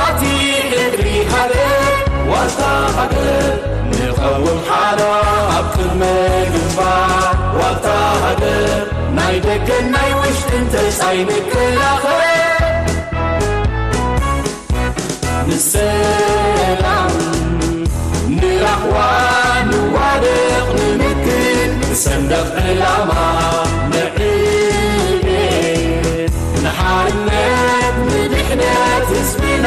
ኣቲ ሕድሪ ሃገር ዋልታ ሃገር ንቐውም ሓራ ኣብ ቅድመ ግንባር ዋልታ ሃገር ናይ ደገን ናይ ውሽጥን ተጻይ ንከላኸል ንሰላም ንራህዋ ንዋደቕ ንምክን ንሰንደቕ ዕላማ ንዕቤት ንሓርነት ንድሕነት ህዝብና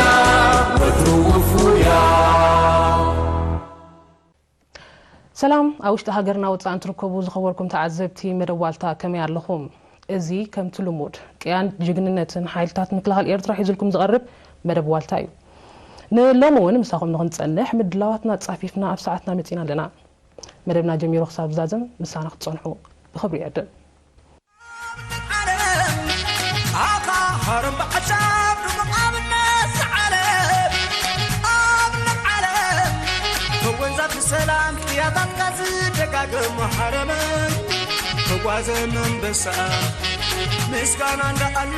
ወትሩ ውፉያ። ሰላም፣ ኣብ ውሽጢ ሃገርና ወጻእን ትርከቡ ዝኸበርኩም ተዓዘብቲ መደብ ዋልታ ከመይ ኣለኹም? እዚ ከምቲ ልሙድ ቅያን ጅግንነትን ሓይልታት ምክልኻል ኤርትራ ሒዙልኩም ዝቐርብ መደብ ዋልታ እዩ። ንሎሚ እውን ምሳኹም ንኽንጸንሕ ምድላዋትና ጻፊፍና ኣብ ሰዓትና መጺና ኣለና። መደብና ጀሚሩ ክሳብ ዝዛዘም ምሳና ክትጸንሑ ብኽብሪ ይዕድም። ዓለም ኣኻ ሃረም ብዓሻብ ድሙቕ ኣብነት ዓለም ኣብነት ዓለም ተወንዛፍ ሰላም ቅያታትካ ዝደጋገሙ ሓረመን ተጓዘ መንበሳ ምስጋና እንዳኣሉ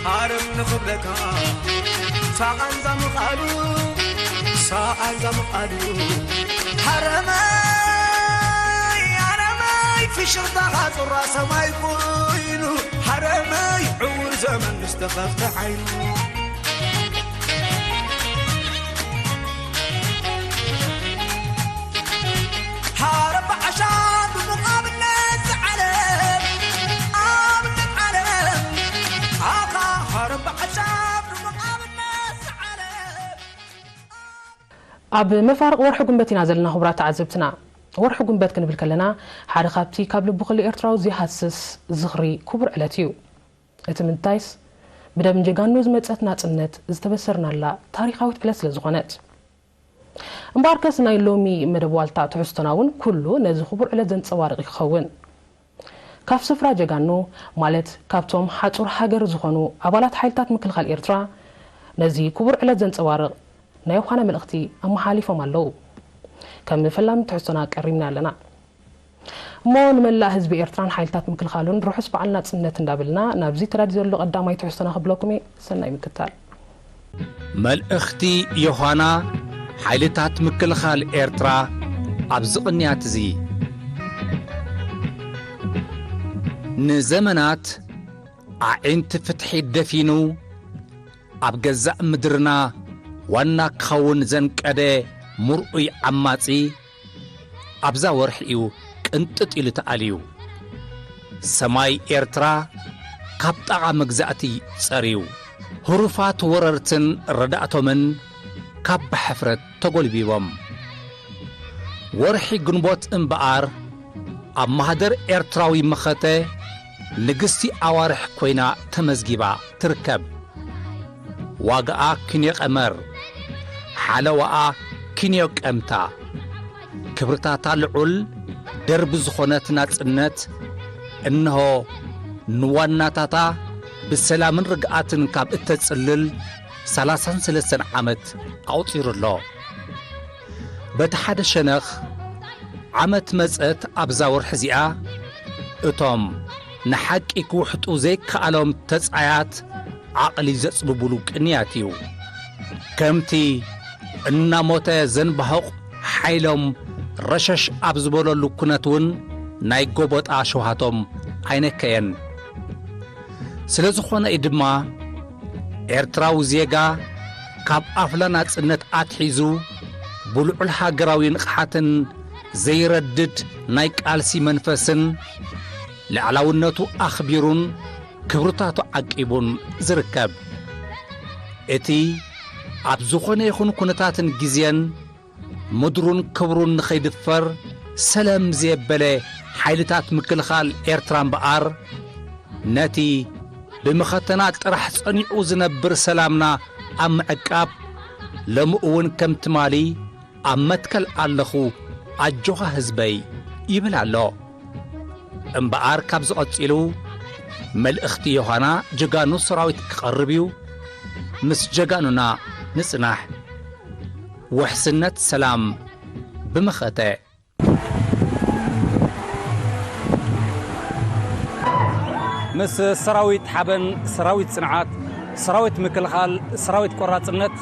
ሃረም ንኽብለካ ሳቓን ዛምቓሉ ሳቓን ዛምቓሉ ሃረመይ ሃረመይ ፍሽኽታኻ ጹራ ሰማይ ኮይኑ ሃረመይ ዕውር ዘመን ምስ ተኸፍተ ዓይኑ ሃረም ብዓሻ ድሙቕ ኣብነት ዓለም ኣብነት ዓለም ኣኻ ሃረም ብዓሻ ድሙቕ ኣብነት ዓለም ኣብ መፋርቕ ወርሒ ጉንበት ኢና ዘለና ክቡራት ተዓዘብትና። ወርሒ ጉንበት ክንብል ከለና ሓደ ካብቲ ካብ ልቢ ኩሉ ኤርትራዊ ዘይሃስስ ዝኽሪ ክቡር ዕለት እዩ። እቲ ምንታይስ ብደም ጀጋኑ ዝመጸት ናጽነት ዝተበሰርናላ ታሪኻዊት ዕለት ስለ ዝኾነት። እምበኣርከስ ናይ ሎሚ መደብ ዋልታ ትሕዝቶና እውን ኩሉ ነዚ ክቡር ዕለት ዘንጸባርቕ ክኸውን። ካብ ስፍራ ጀጋኑ ማለት ካብቶም ሓጹር ሃገር ዝኾኑ ኣባላት ሓይልታት ምክልኻል ኤርትራ ነዚ ክቡር ዕለት ዘንጸባርቕ ናይ ዮሃና መልእኽቲ ኣመሓሊፎም ኣለዉ። ከም ፈላሚ ትሕዝቶና ቀሪብና ኣለና። እሞ ንመላእ ህዝቢ ኤርትራን ሓይልታት ምክልኻሉን ርሑስ በዓል ናጽነት እንዳበልና ናብዚ ተዳልዩ ዘሎ ቀዳማይ ትሕዝቶና ክብለኩም እየ። ሰናይ ምክታል። መልእኽቲ ዮሃና ሓይልታት ምክልኻል ኤርትራ ኣብዚ ቅንያት እዚ። ንዘመናት ኣዒንቲ ፍትሒ ደፊኑ ኣብ ገዛእ ምድርና ዋና ክኸውን ዘንቀደ ሙርኡይ ዓማጺ ኣብዛ ወርሒ እዩ ቅንጥጥ ኢሉ ተኣልዩ። ሰማይ ኤርትራ ካብ ጣቓ መግዛእቲ ጸርዩ። ህሩፋት ወረርትን ረዳእቶምን ካብ ብሕፍረት ተጎልቢቦም። ወርሒ ግንቦት እምበኣር ኣብ ማህደር ኤርትራዊ መኸተ ንግስቲ ኣዋርሕ ኮይና ተመዝጊባ ትርከብ። ዋጋኣ ክንዮ ቀመር፣ ሓለዋኣ ክንዮ ቀምታ። ክብርታታ ልዑል ደርቢ ዝኾነት ናጽነት፣ እንሆ ንዋናታታ ብሰላምን ርግኣትን ካብ እተጽልል ሰላሳን ሰለስተን ዓመት ኣቑጺሩ ኣሎ። በቲ ሓደ ሸነኽ፣ ዓመት መጸት ኣብዛ ወርሒ እዚኣ፣ እቶም ንሓቂ ክውሕጡ ዘይከኣሎም ተጻያት ዓቕሊ ዘጽብቡሉ ቅንያት እዩ። ከምቲ እናሞተ ዘንባሁቕ ሓይሎም ረሸሽ ኣብ ዝበለሉ ኩነት እውን ናይ ጎቦጣ ሸውሃቶም ኣይነከየን። ስለ ዝኾነ እዩ ድማ ኤርትራዊ ዜጋ ካብ ኣፍላ ናጽነት ኣትሒዙ ብልዑል ሃገራዊ ንቕሓትን ዘይረድድ ናይ ቃልሲ መንፈስን ልዕላውነቱ ኣኽቢሩን ክብርታቱ ዓቂቡን ዝርከብ። እቲ ኣብ ዝኾነ ይኹን ኩነታትን ግዜን ምድሩን ክብሩን ንኸይድፈር ሰለም ዘየበለ ሓይልታት ምክልኻል ኤርትራ እምበኣር፣ ነቲ ብመኸተና ጥራሕ ጸኒዑ ዝነብር ሰላምና ኣብ ምዕቃብ፣ ሎሚ እውን ከም ትማሊ ኣብ መትከል ኣለኹ፣ ኣጆኻ ህዝበይ ይብል ኣሎ። እምበኣር ካብዚ ቀጺሉ መልእኽቲ ዮሃና ጀጋኑ ሰራዊት ክቐርብ እዩ። ምስ ጀጋኑና ንጽናሕ። ውሕስነት ሰላም ብመኸተ። ምስ ሰራዊት ሓበን፣ ሰራዊት ጽንዓት፣ ሰራዊት ምክልኻል፣ ሰራዊት ቆራጽነት፣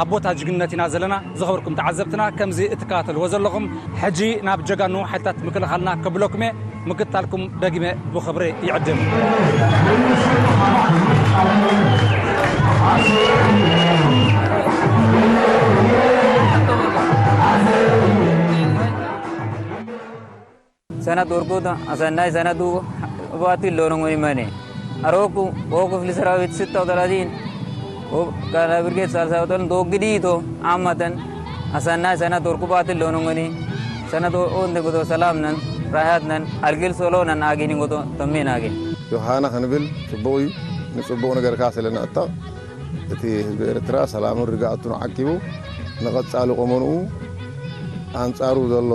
ኣብ ቦታ ጅግንነት ኢና ዘለና። ዝኸበርኩም ተዓዘብትና፣ ከምዚ እትከታተልዎ ዘለኹም፣ ሕጂ ናብ ጀጋኑ ሓይልታት ምክልኻልና ከብለኩም እየ። ምክትታልኩም ደጊመ ብኽብሪ ይዕድም። ሰነት ወርቁ፣ ኣሰናይ ሰነቱ ባቲ ሎኖ ሞይመኔ። ኣሮኩ፣ ኦ ክፍሊ ሰራዊት ስታው ተላዲን፣ ኦ ካና ብርጌድ ሳልሳውተን ዶግዲቶ፣ ኣማተን፣ ኣሰናይ ሰነት ወርቁ ባቲ ሎኖ ሞኒ። ሰነት ኦ እንደ ጎቶ ሰላምነን፣ ራያትነን፣ ኣልግል ሶሎነን ኣጊኒ ጎቶ ተሜን ኣጊ። ዮሃና ክንብል ጽቡቕ እዩ። ንጽቡቕ ነገር ከኣ ስለ ንዕጠቕ፣ እቲ ህዝቢ ኤርትራ ሰላሙን ርግኣቱን ዓቂቡ፣ ንቐጻሊ ቆመንኡ ኣንጻሩ ዘሎ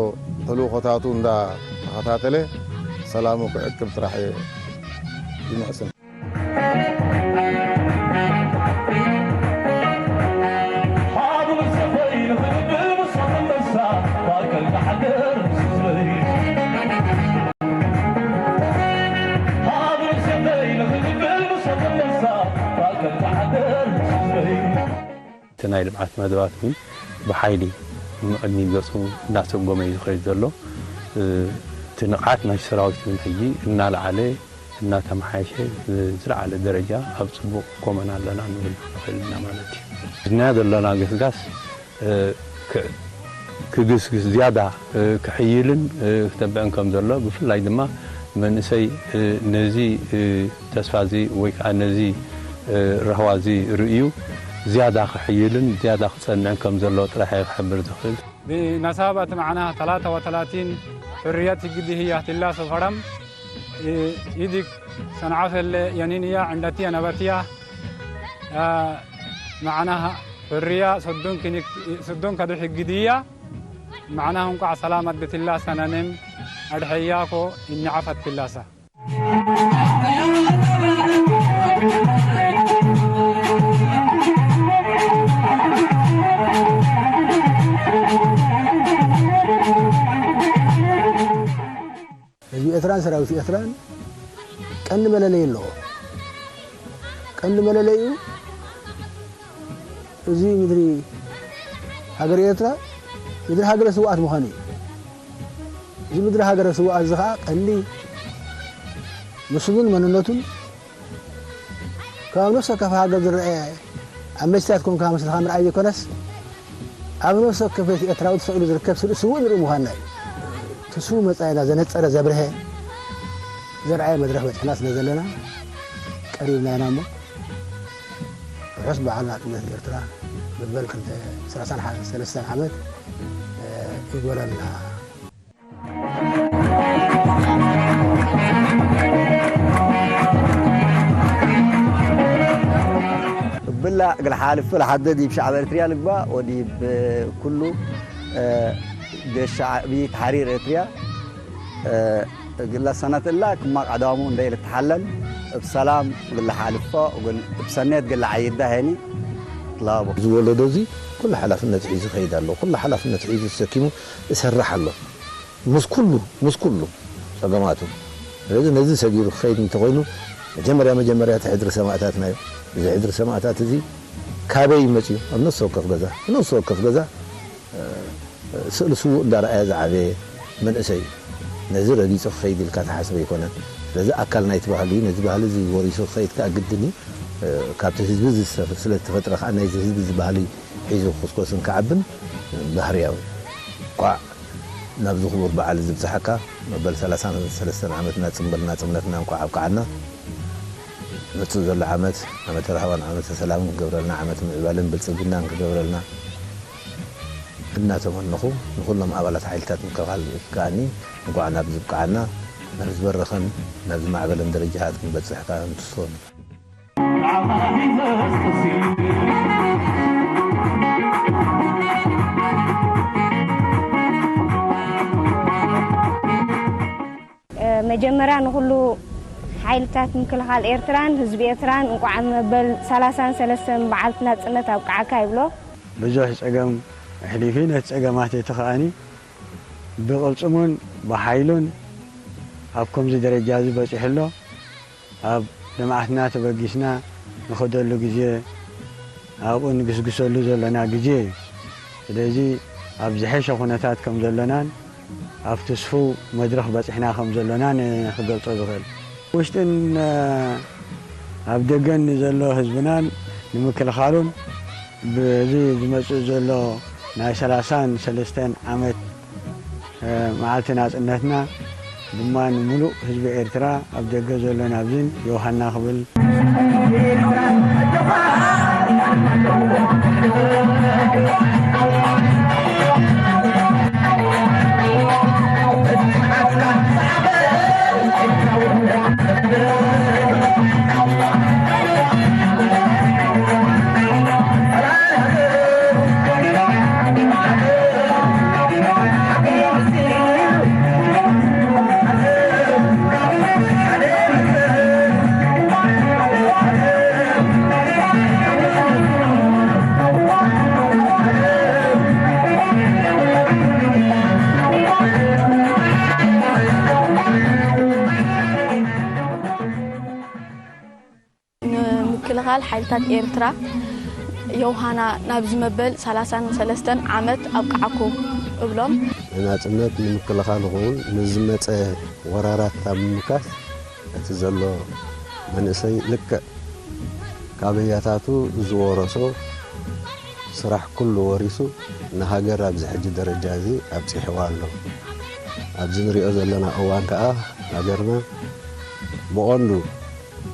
ተልእኾታቱ እንዳተኸታተለ ሰላሙ ክዕቅብ ጥራሕ እየ ዝምሕጽን። እቲ ናይ ልምዓት መደባት እውን ብሓይሊ ንቕድሚት ገጹ እናሰጎመ እዩ ዝኸይድ ዘሎ። እቲ ንቕሓት ናይ ሰራዊት እውን ሕጂ እናለዓለ እናተመሓየሸ ዝለዓለ ደረጃ ኣብ ጽቡቕ ጎመና ኣለና ንብል ንኽእል ኢና ማለት እዩ። ዝናያ ዘለና ገስጋስ፣ እ፣ ክ-፣ ክግስግስ ዝያዳ፣ እ፣ ክሕይልን፣ እ፣ ክተብዕን ከም ዘሎ፣ ብፍላይ ድማ መንእሰይ፣ እ፣ ነዚ፣ እ፣ ተስፋ እዚ ወይ ከዓ ነዚ፣ እ፣ ራህዋ እዚ ርእዩ ዝያዳ ክሕይልን ዝያዳ ክጸንዕን ከም ዘሎ ጥራሕ እየ ክሕብር ዝኽእል። ብመሳበት መዓና ተላተ ወተላቲን ሕርየት ግዲ ህያ ትላሶ ፈረም፣ እ፣ ኢዲክ ሰንዓፈለ የኒንያ ዕንደትያ ነበትያ፣ እ፣ መዓና ሕርያ ሶዶን ክኒክ-፣ ሶዶን ከድሕ ግድያ፣ መዓና እንቋዕ ሰላም ኣድትላ ሰነንም ኣድሐያኮ እኛዓፈት ትላሳ። ህዝቢ ኤርትራን ሰራዊት ኤርትራን ቀንዲ መለለይ ኣለዎ። ቀንዲ መለለዩ እዚ ምድሪ ሃገር ኤርትራ ምድሪ ሃገረ ስውኣት ምዃኑ እዩ። እዚ ምድሪ ሃገረ ስውኣት እዚ ኸዓ ቀንዲ ምስሉን መንነቱን ካብ ነፍሲ ወከፍ ሃገር ዝረአ ኣብ መስትያት ኮንካ ምስልኻ ምርኣይ ዘይኮነስ፣ ኣብ ነፍሲ ወከፍ ኤርትራዊ ተሰቒሉ ዝርከብ ስሉስ ስውእ ንርኢ ምዃንና እዩ። እቲ ስዉእ መጻኢና ዘነጸረ ዘብርሀ ዘርኣየ መድረኽ በጺሕና ስለ ዘለና ቀሪብና ኢና እሞ፣ ርሑስ በዓል ናጽነት ኤርትራ መበል ክልተ ሰላሳን ሰለስተን ዓመት፣ እ፣ ይግበረልና። ብላ እግል ሓልፍ ለሓደ ዲብ ሸዕብ ኤርትርያ ልግባእ ወዲብ ኩሉ፣ እ፣ ሸዕቢ ተሓሪር ኤርትርያ፣ እ፣ እግለ ሰነት እላ ክማ ቀዳሙ እንደ ልትሓለል እብ ሰላም እግል ሓልፎ እግል እብ ሰኔት እግል ዓይዳ ሄኒ ትላቦ። እዚ ወለዶ እዚ ኩሉ ሓላፍነት ሒዙ ይኸይድ ኣሎ። ኩሉ ሓላፍነት ሒዙ ተሰኪሙ ይሰርሕ ኣሎ። ምስ ኩሉ፣ ምስ ኩሉ ጸገማቱ። ስለዚ ነዚ ሰጊሩ ክኸይድ እንተኾይኑ፣ መጀመርያ፣ መጀመርያ እቲ ሕድሪ ሰማእታትና እዩ። እዚ ሕድሪ ሰማእታት እዚ ካበይ እዩ መጺኡ? ኣብ ነፍሲ ወከፍ ገዛ፣ ነፍሲ ወከፍ ገዛ፣ እ፣ ስእሊ ስዉእ እንዳረኣየ ዝዓበየ መንእሰይ እዩ። ነዚ ረጊጹ ክኸይድ ኢልካ ትሓስብ ኣይኮነን። ስለዚ ኣካል ናይቲ ባህሊ እዩ። ነዚ ባህሊ እዚ ወሪሱ ክኸይድ ከኣ ግድን እዩ። እ፣ ካብቲ ህዝቢ እዚ ዝተፈ-፣ ስለ ዝተፈጥረ ከኣ ናይዚ ህዝቢ እዚ ባህሊ ሒዙ ክኹስኮስን ክዓብን ባህርያዊ እዩ። ቋዕ ናብዚ ክቡር በዓል እዚ ብጽሓካ፣ መበል ሰላሳን ሰለስተን ዓመት ናጽምብል ናጽነትና እንቋዕ ኣብቅዓና። መጽእ ዘሎ ዓመት ዓመተ ራህዋን ዓመተ ሰላምን ክገብረልና፣ ዓመት ምዕባለን ብልጽግናን ክገብረልና እናተመነኹ፣ ንኹሎም ኣባላት ሓይልታት ምክልኻል ከኣኒ እንቋዕ ናብዚ ኣብቅዓና፣ ናብ ዝበረኸን ናብ ዝማዕበለን ደረጃታት ክንበጽሕ ከኣ ንትስፎ። መጀመርያ ንኹሉ ሓይልታት ምክልኻል ኤርትራን ህዝቢ ኤርትራን እንቋዕ መበል ሰላሳን ሰለስተን በዓልቲ ናጽነት ኣብቅዓካ ይብሎ። ብዙሕ ጸገም ኣሕሊፉ፣ ነቲ ጸገማት እቲ ከኣኒ ብቕልጽሙን ብሓይሉን ኣብ ከምዚ ደረጃ እዚ በጺሑ ኣሎ። ኣብ ልምዓትና ተበጊስና፣ ንኸደሉ ግዜ ኣብኡ ንግስግሰሉ ዘለና ግዜ እዩ። ስለዚ ኣብ ዝሐሸ ኩነታት ከም ዘሎናን ኣብ ትስፉው መድረኽ በጺሕና ከም ዘሎናን ክገልጾ ዝኽእል። ውሽጥን ኣብ ደገን ንዘሎ ህዝብናን ንምክልኻሉን በዚ ዝመጽእ ዘሎ ናይ ሰላሳን ሰለስተን ዓመት መዓልቲ ናጽነትና ድማ ንምሉእ ህዝቢ ኤርትራ ኣብ ደገ ዘሎ ናብዝን ዮሃና ክብል ንምክልኻል ሓይልታት ኤርትራ ዮሃና ናብዚ መበል ሰላሳን ሰለስተን ዓመት ኣብቅዓኩም እብሎም። ንናጽነት ንምክልኻል ይኹን ንዝመጸ ወራራት ኣብ ምምካት እቲ ዘሎ መንእሰይ ልክዕ ካብ ኣያታቱ ዝወረሶ ስራሕ ኩሉ ወሪሱ ንሃገር ኣብዚ ሕጂ ደረጃ እዚ ኣብጺሕዋ ኣሎ። ኣብዚ ንሪኦ ዘለና እዋን ከኣ ሃገርና ብቐንዱ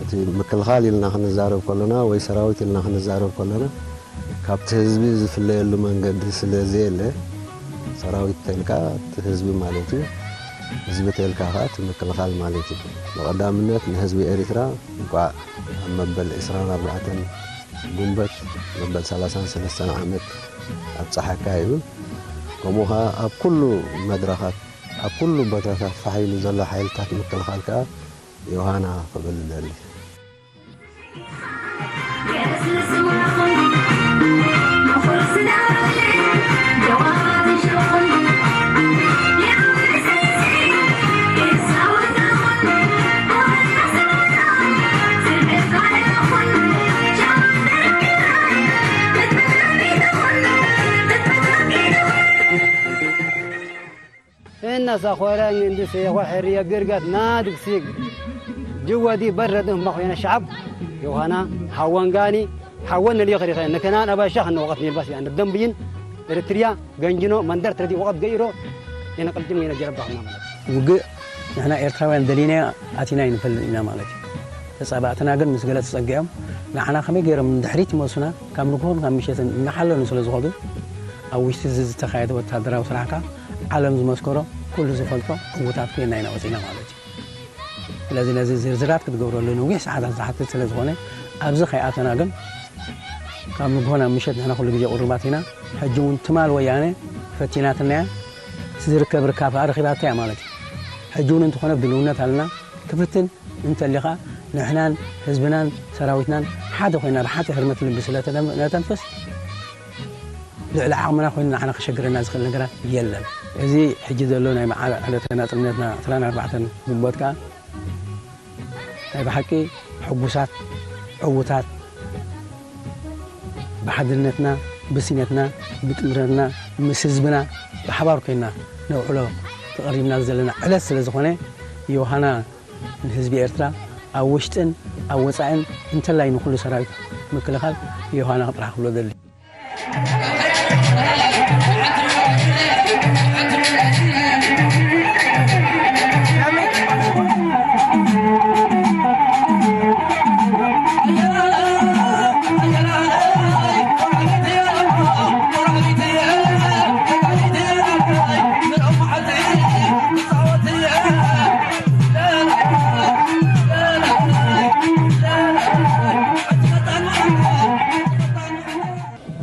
እቲ ምክልኻል ኢልና ክንዛረብ ከለና ወይ ሰራዊት ኢልና ክንዛረብ ከለና ካብቲ ህዝቢ ዝፍለየሉ መንገዲ ስለ ዘየለ ሰራዊት ተልካ እቲ ህዝቢ ማለት እዩ። ህዝቢ ተልካ ከኣ እቲ ምክልኻል ማለት እዩ። ብቐዳምነት ንህዝቢ ኤሪትራ እንቋዕ ኣብ መበል ዕስራን ኣርባዕተን ጉንበት መበል ሰላሳን ሰለስተን ዓመት ኣብጽሓካ እዩ። ከምኡ ከኣ ኣብ ኩሉ መድረኻት ኣብ ኩሉ ቦታታት ፋሕ ኢሉ ዘሎ ሓይልታት ምክልኻል ከኣ ዮሃና ክብል እደሊ። እናሳኾረ እንግዲህ የኾሕር የግርገት ናድግሲግ ጅወዲ በረድን መኾነ ሸዓብ ዮሃና ሓወንጋኒ ሓወን ንልዮ ኸሪኸ ንከናን ኣባሻ ኸነ ወቐት ኒልባስ ያን ደንብይን ኤርትርያ ገንጅኖ መንደር ትረዲ ወቐት ገይሮ የነቀልጅም የነጀረባኽና ማለት ውግእ ንሕና ኤርትራውያን ደሊናዮ ኣቲና ይንፈልጥ ኢና ማለት እዩ። ተጻባእትና ግን ምስ ገለ ተጸጊዖም ንዓና ከመይ ገይሮም ንድሕሪት ይመልሱና ካብ ንግሆን ካብ ምሸትን እናሓለኑ ስለ ዝኾዱ ኣብ ውሽጢ እዚ ዝተኻየደ ወታደራዊ ስራሕካ ዓለም ዝመስከሮ ኩሉ ዝፈልጦ ዕዉታት ኮይና ኢና ወፂና ማለት እዩ። ስለዚ ነዚ ዝርዝራት ክትገብረሉ ነዊሕ ሰዓታት ዝሓትት ስለ ዝኾነ ኣብዚ ከይኣተና ግን ካብ ንግሆ ናብ ምሸት ንሕና ኩሉ ግዜ ቁሩባት ኢና። ሕጂ እውን ትማል ወያነ ፈቲናትና እያ። እቲ ዝርከብ ርካብ ከኣ ረኺባታ እያ ማለት እዩ። ሕጂ እውን እንተኾነ ብድልውነት ኣለና። ክፍትን እንተሊኻ ንሕናን ህዝብናን ሰራዊትናን ሓደ ኮይና ብሓንቲ ህርመት ልቢ ስለ ተደም- ነተንፍስ ልዕሊ ዓቕምና ኮይኑ ንዓና ከሸግረና ዝኽእል ነገራት የለን። እዚ ሕጂ ዘሎ ናይ መዓል ዕለተ ናጽነትና ዕስራን ኣርባዕተን ግንቦት ከኣ ናይ ብሓቂ ሕጉሳት ዕዉታት ብሓድነትና ብስነትና ብጥምረትና ምስ ህዝብና ብሓባር ኮይና ነውዕሎ ተቐሪብና ዘለና ዕለት ስለ ዝኾነ ዮሃና ንህዝቢ ኤርትራ ኣብ ውሽጥን ኣብ ወጻእን እንተላይ ንኹሉ ሰራዊት ምክልኻል ዮሃና ጥራሕ ክብሎ ደሊ።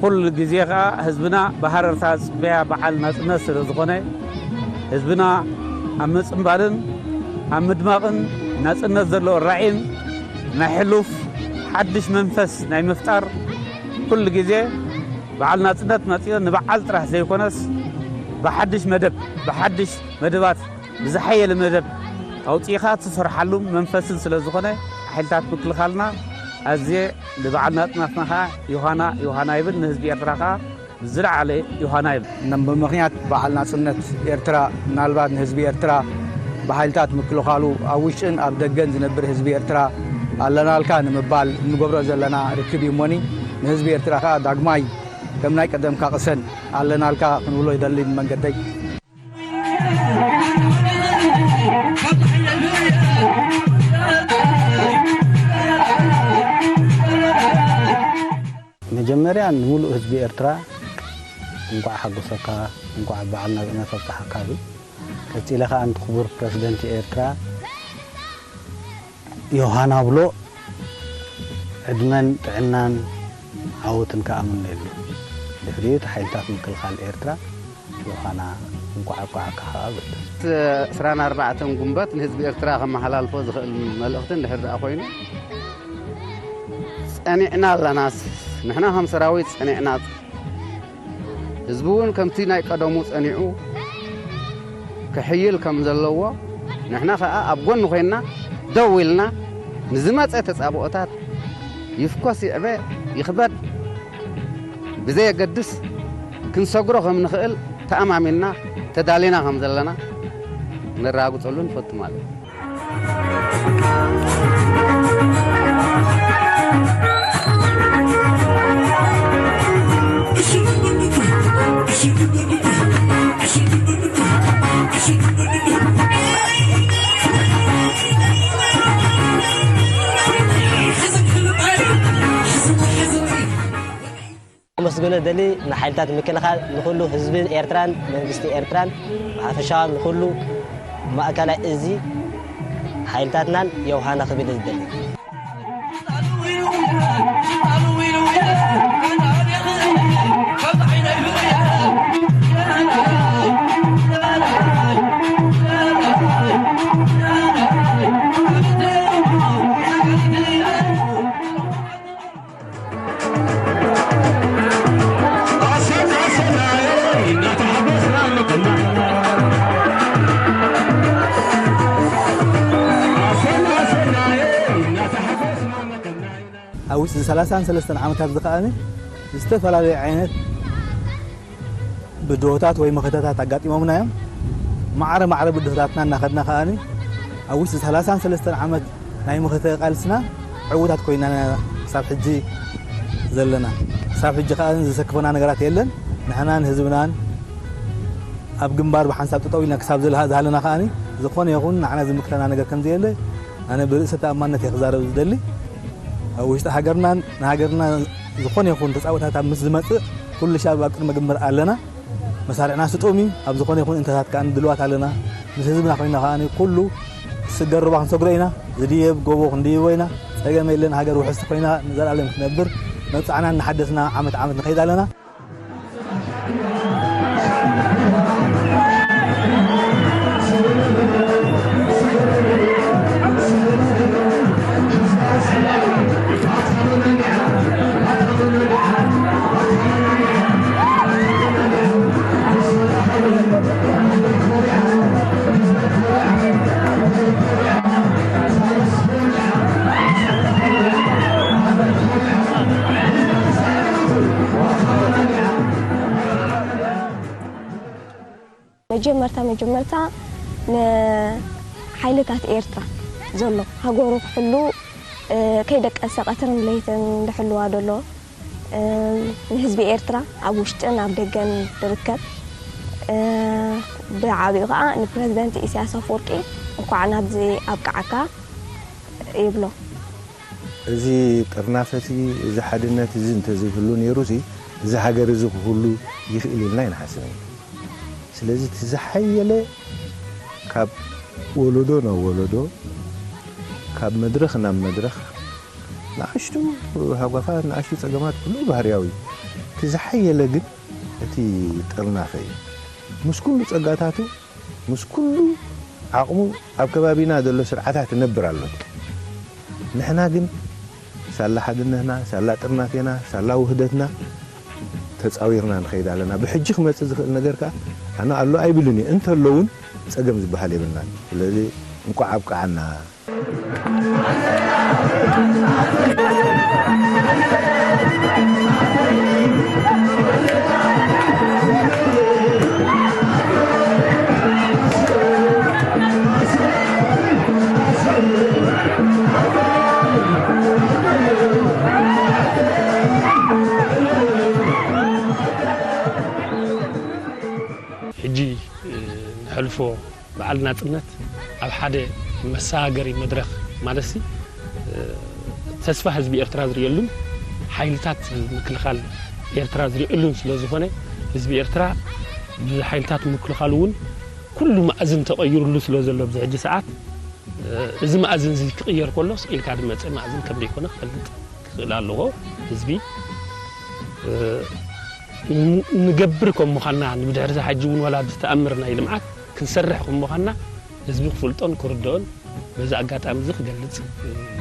ኩሉ ግዜ ኸኣ ህዝብና ብሃረርታ ዝጽበያ በዓል ናጽነት ስለ ዝኾነ ህዝብና ኣብ ምጽንባልን ኣብ ምድማቕን ናጽነት ዘለዎ ራዕይን ናይ ሕሉፍ ሓድሽ መንፈስ ናይ ምፍጣር ኩሉ ግዜ በዓል ናጽነት መጺኡ ንበዓል ጥራሕ ዘይኮነስ ብሓድሽ መደብ ብሓድሽ መደባት ብዝሓየለ መደብ ኣውጺእኻ ትሰርሓሉ መንፈስን ስለ ዝኾነ ሓይልታት ምክልኻልና ኣዝየ ንበዓል ናጽነትና ኸኣ ዮሃና ዮሃና ይብል፣ ንህዝቢ ኤርትራ ኸኣ ዝለዓለ ዮሃና ይብል። ነ-፣ ብምኽንያት በዓል ናጽነት ኤርትራ፣ ምናልባት ንህዝቢ ኤርትራ ብሓይልታት ምክልኻሉ ኣብ ውሽጥን ኣብ ደገን ዝነብር ህዝቢ ኤርትራ ኣለናልካ ንምባል እንገብሮ ዘለና ርክብ እዩ እሞኒ፣ ንህዝቢ ኤርትራ ኸኣ ዳግማይ ከም ናይ ቀደምካ ቅሰን ኣለናልካ ክንብሎ ይደሊ ብመንገደይ። መጀመርያ ንምሉእ ህዝቢ ኤርትራ እንቋዕ ሓጎሰካ፣ እንቋዕ በዓል ናጽነት ኣብጽሓካ እብል። ቀጺለ ከኣ ነቲ ክቡር ፕረዚደንት ኤርትራ ዮሃና ብሎ ዕድመን ጥዕናን ዓወትን ከኣ እምነየሉ። ድሕሪኡ እቲ ሓይልታት ምክልኻል ኤርትራ ዮሃና እንቋዕ ኣብቃዓካ ከኣ እብል። ዕስራን ኣርባዕተን ጉንበት ንህዝቢ ኤርትራ ከመሓላልፎ ዝኽእል መልእኽቲ እንድሕር ደኣ ኮይኑ፣ ጸኒዕና ኣለናስ፣ ንሕና ከም ሰራዊት ጸኒዕና፣ ህዝቢ እውን ከምቲ ናይ ቀደሙ ጸኒዑ ክሕይል ከም ዘለዎ፣ ንሕና ኸኣ ኣብ ጎኒ ኮይንና ደው ኢልና ንዝመጸ ተጻብኦታት ይፍኮስ ይዕበ ይኽበድ ብዘየገድስ ክንሰግሮ ከም ንኽእል ተኣማሚንና ተዳሊና ከም ዘለና ነረጋግጸሉ ንፈቱ ማለት እዩ። ከመስግኖ ደሊ ንሓይልታት ምክልኻል፣ ንኹሉ ህዝቢ ኤርትራን መንግስቲ ኤርትራን ብሓፈሻ ንኹሉ ማእከላይ እዚ ሓይልታትናን የውሃና ክብል ዝደሊ። ኣብ ውሽጢ ሰላሳን ሰለስተን ዓመታት እዚ ከኣ ዝተፈላለዩ ዓይነት ብድሆታት ወይ መኸተታት ኣጋጢሞምና እዮም። ማዕረ ማዕረ ብድሆታትና እናኸድና ከኣ ኣብ ውሽጢ ሰላሳን ሰለስተን ዓመት ናይ መኸተ ቃልስና ዕዉታት ኮይና ኢና ክሳብ ሕጂ ዘለና። ክሳብ ሕጂ ከኣ ዘሰክፈና ነገራት የለን። ንሕናን ህዝብናን ኣብ ግንባር ብሓንሳብ ጠጠው ኢልና ክሳብ ዝለሃ-፣ ዝሃለና ከኣ ዝኾነ ይኹን ንዓና ዝምክተና ነገር ከም ዘየለ ኣነ ብርእሰ ተኣማንነት እየ ክዛረብ ዝደሊ። ኣብ ውሽጢ ሃገርናን ንሃገርና ዝኾነ ይኹን ተጻብኦታት ምስ ዝመጽእ ኩሉ ሻብ ኣብ ቅድመ ግንባር ኣለና። መሳርዕና ስጡም እዩ። ኣብ ዝኾነ ይኹን እንተታት ከኣ ድልዋት ኣለና። ምስ ህዝብና ኮይና ከኣ ኩሉ ዝስገር ሩባ ክንሰግሮ ኢና። ዝድየብ ጎቦ ክንድይቦ ኢና። ጸገም የለን። ሃገር ውሕስቲ ኮይና ንዘለኣለም ክትነብር መብጽዓና እናሓደስና ዓመት ዓመት ንኸይድ ኣለና። መጀመርታ መጀመርታ ንሓይልታት ኤርትራ ዘሎ ሃገሩ ክሕሉ፣ እ፣ ከይደቀሰ ቀትርን ለይትን ዝሕልዋ ዘሎ፣ እ፣ ንህዝቢ ኤርትራ ኣብ ውሽጥን ኣብ ደገን ዝርከብ፣ እ፣ ብዓቢኡ ከኣ ንፕረዚደንት ኢሳያስ ኣፈወርቂ እንኳዕ ናብዚ ኣብቅዓካ ይብሎ። እዚ ጥርናፈ እዚ፣ እዚ ሓድነት እዚ እንተዘይህሉ ነይሩ እዚ፣ እዚ ሃገር እዚ ክህሉ ይኽእል ኢልና ኣይንሓስብን። ስለዚ እቲ ዝሓየለ ካብ ወለዶ ናብ ወለዶ፣ ካብ መድረኽ ናብ መድረኽ፣ ንኣሽቱ ሃጓፋት፣ ንኣሽቱ ጸገማት ኩሉ ባህርያዊ እዩ። እቲ ዝሓየለ ግን እቲ ጥርናፈ እዩ። ምስ ኩሉ ጸጋታቱ፣ ምስ ኩሉ ዓቕሙ ኣብ ከባቢና ዘሎ ስርዓታት ይነብር ኣሎ። ንሕና ግን ሳላ ሓድነትና፣ ሳላ ጥርናፌና፣ ሳላ ውህደትና ተጻዊርና ንኸይድ ኣለና። ብሕጂ ክመጽእ ዝኽእል ነገር ከኣ ኣነ ኣሎ ኣይብልን እየ። እንተሎ እውን ጸገም ዝበሃል የብልናን። ስለዚ እንቋዕ ኣብቅዓና። ሕጂ ንሕልፎ በዓል ናጽነት ኣብ ሓደ መሰጋገሪ መድረኽ ማለትሲ ተስፋ ህዝቢ ኤርትራ ዝርእየሉን ሓይልታት ምክልኻል ኤርትራ ዝርእየሉን ስለ ዝኾነ፣ ህዝቢ ኤርትራ ብሓይልታት ምክልኻሉ እውን ኩሉ መኣዝን ተቐይሩሉ ስለ ዘሎ ኣብዚ ሕጂ ሰዓት፣ እዚ መኣዝን እዚ ክቕየር ከሎ ስቕ ኢልካ ዝመጸ መኣዝን ከም ዘይኮነ ክፈልጥ ክኽእል ኣለዎ። ህዝቢ ንገብር ከም ምዃንና፣ ንብድሕሪ እዚ ሕጂ እውን ዋላ ብዝተኣምር ናይ ልምዓት ክንሰርሕ ከም ምዃንና ህዝቢ ክፈልጦን ክርድኦን በዚ ኣጋጣሚ እዚ ክገልጽ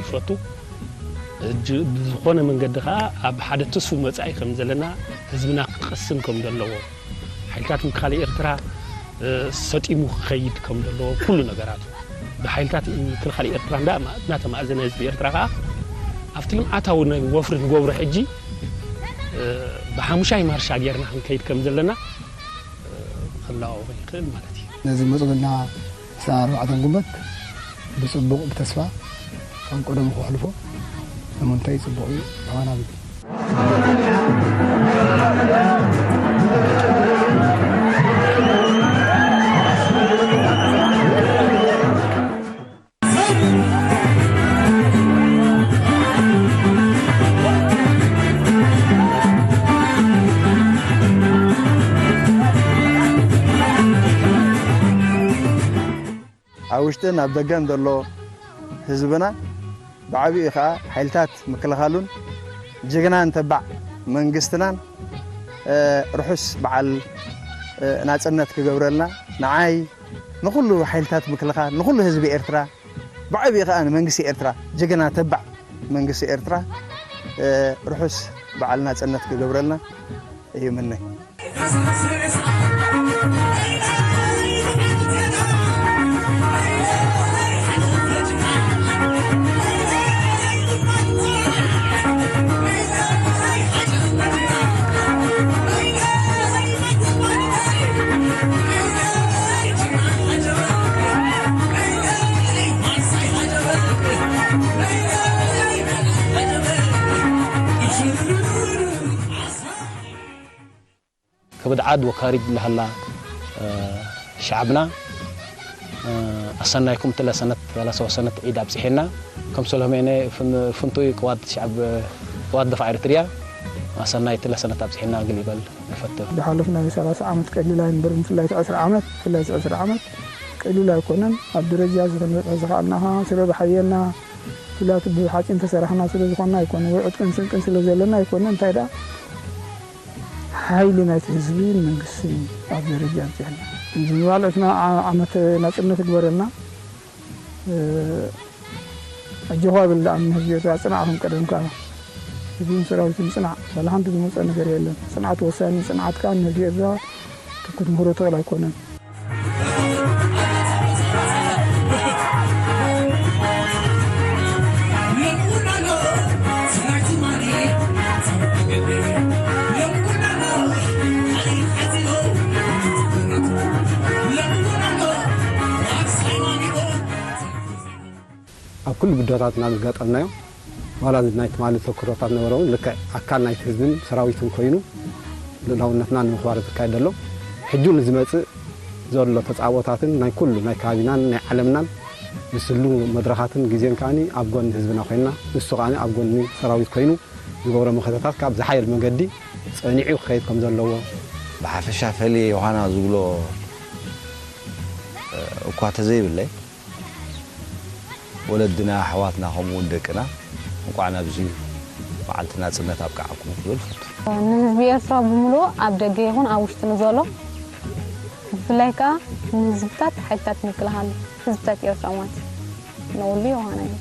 ይፈቱ። ሕጂ ብዝኾነ መንገዲ ከኣ ኣብ ሓደ ትስፉው መጻኢ ከም ዘለና፣ ህዝብና ክቐስን ከም ዘለዎ፣ ሓይልታት ምክልኻል ኤርትራ ሰጢሙ ክኸይድ ከም ዘለዎ፣ ኩሉ ነገራቱ ብሓይልታት ምክልኻል ኤርትራ እንዳ እናተማእዘነ፣ ህዝቢ ኤርትራ ከኣ ኣብቲ ልምዓታዊ ነ-፣ ወፍሪ ንገብሮ ሕጂ ብሓሙሻይ ማርሻ ጌርና ክንከይድ ከም ዘለና ክለዋወጥ ይኽእል ማለት እዩ። ነዚ መጽእ ዘለና ዕስራን ኣርባዕተን ጉንበት ብጽቡቕ፣ ብተስፋ ከም ቀደሙ ከሕልፎ እምንቶይ ጽቡቕ እዩ። ብሓባር ኣብ ውሽጥን ኣብ ደገን ዘሎ ህዝብና፣ ብዓቢኡ ከኣ ሓይልታት ምክልኻሉን ጅግናን ተባዕ መንግስትናን፣ እ፣ ርሑስ በዓል፣ እ፣ ናጽነት ክገብረልና፣ ንዓይ፣ ንኹሉ ሓይልታት ምክልኻል፣ ንኹሉ ህዝቢ ኤርትራ፣ ብዓቢኡ ከኣ ንመንግስቲ ኤርትራ፣ ጅግና ተባዕ መንግስቲ ኤርትራ፣ እ፣ ርሑስ በዓል ናጽነት ክገብረልና ይምነ። ክብድ ዓድ ወካሪድ ለሃላ ሸዓብና ኣሰናይኩም ትለ ሰነት ሰላሳ ወሰነት ዒድ ኣብጽሔና። ከም ሰሎሜነ ፍንቱይ ቅዋት ሸዓብ ቅዋት ደፋዕ ኤርትርያ ኣሰናይ ትለ ሰነት ኣብጽሔና ግል ይበል ይፈትው። ዝሓለፍናዮ ሰላሳ ዓመት ቀሊል ኣይንበርን፣ ብፍላይ እቲ ዕስራ ዓመት፣ ብፍላይ እቲ ዕስራ ዓመት ቀሊል ኣይኮነን። ኣብ ደረጃ እዚ ክንበጽሕ ዝኸኣልና ኸኣ ስለ ዝሓየና፣ ፍላት ብሓጺን ተሰራሕና ስለ ዝኾንና ኣይኮነን፣ ወይ ዕጥቅን ስንቅን ስለ ዘለና ኣይኮነን። እንታይ ደኣ ሓይሊ ናይቲ ህዝቢ ንመንግስቲ ኣብ ደረጃ ኣብጺሕና። እዚ ንባዕሉ ዕስራ ዓመት ናጽነት ይግበረልና። ኣጆኻ በል ደኣ ንህዝቢ ኤርትራ፣ ጽናዕ ከም ቀደምካ። ህዝብን ሰራዊትን ጽናዕ፣ ዋላ ሓንቲ ዝመጸ ነገር የለን። ጽንዓት ወሳኒ፣ ጽንዓትካ ንህዝቢ ኤርትራ ክትምህሮ ትኽእል ኣይኮነን። ኣብ ኩሉ ብድሆታት ናብ ዝጋጠምናዮ፣ ዋላ እዚ ናይ ትማሊ ተኩሮታት ነበረ እውን ልክዕ ኣካል ናይቲ ህዝብን ሰራዊትን ኮይኑ ልኡላውነትና ንምኽባር ዝካየድ ዘሎ፣ ሕጂ ንዝመጽእ ዘሎ ተጻቦታትን ናይ ኩሉ ናይ ከባቢናን ናይ ዓለምናን ዝስሉ መድረኻትን ግዜን ከኣ ኣብ ጎኒ ህዝብና ኮይንና፣ ንሱ ከኣ ኣብ ጎኒ ሰራዊት ኮይኑ ዝገብሮ መኸተታት ካብ ዝሓየል መንገዲ ጸኒዑ ክኸይድ ከም ዘለዎ። ብሓፈሻ ፈልየ ዮሃና ዝብሎ እኳ ተዘይብለይ፣ ወለድና፣ ኣሕዋትና፣ ከምኡውን ደቅና እንቋዕ ናብዚ መዓልቲ ናጽነት ኣብቅዓኩም ክብል እፈቱ። ንህዝቢ ኤርትራ ብምሉኡ ኣብ ደገ ይኹን ኣብ ውሽጢ ንዘሎ፣ ብፍላይ ከኣ ንህዝብታት ሓይልታት ምክልኻል ህዝብታት ኤርትራ ማለት ንኹሉ ዮሃና እዩ።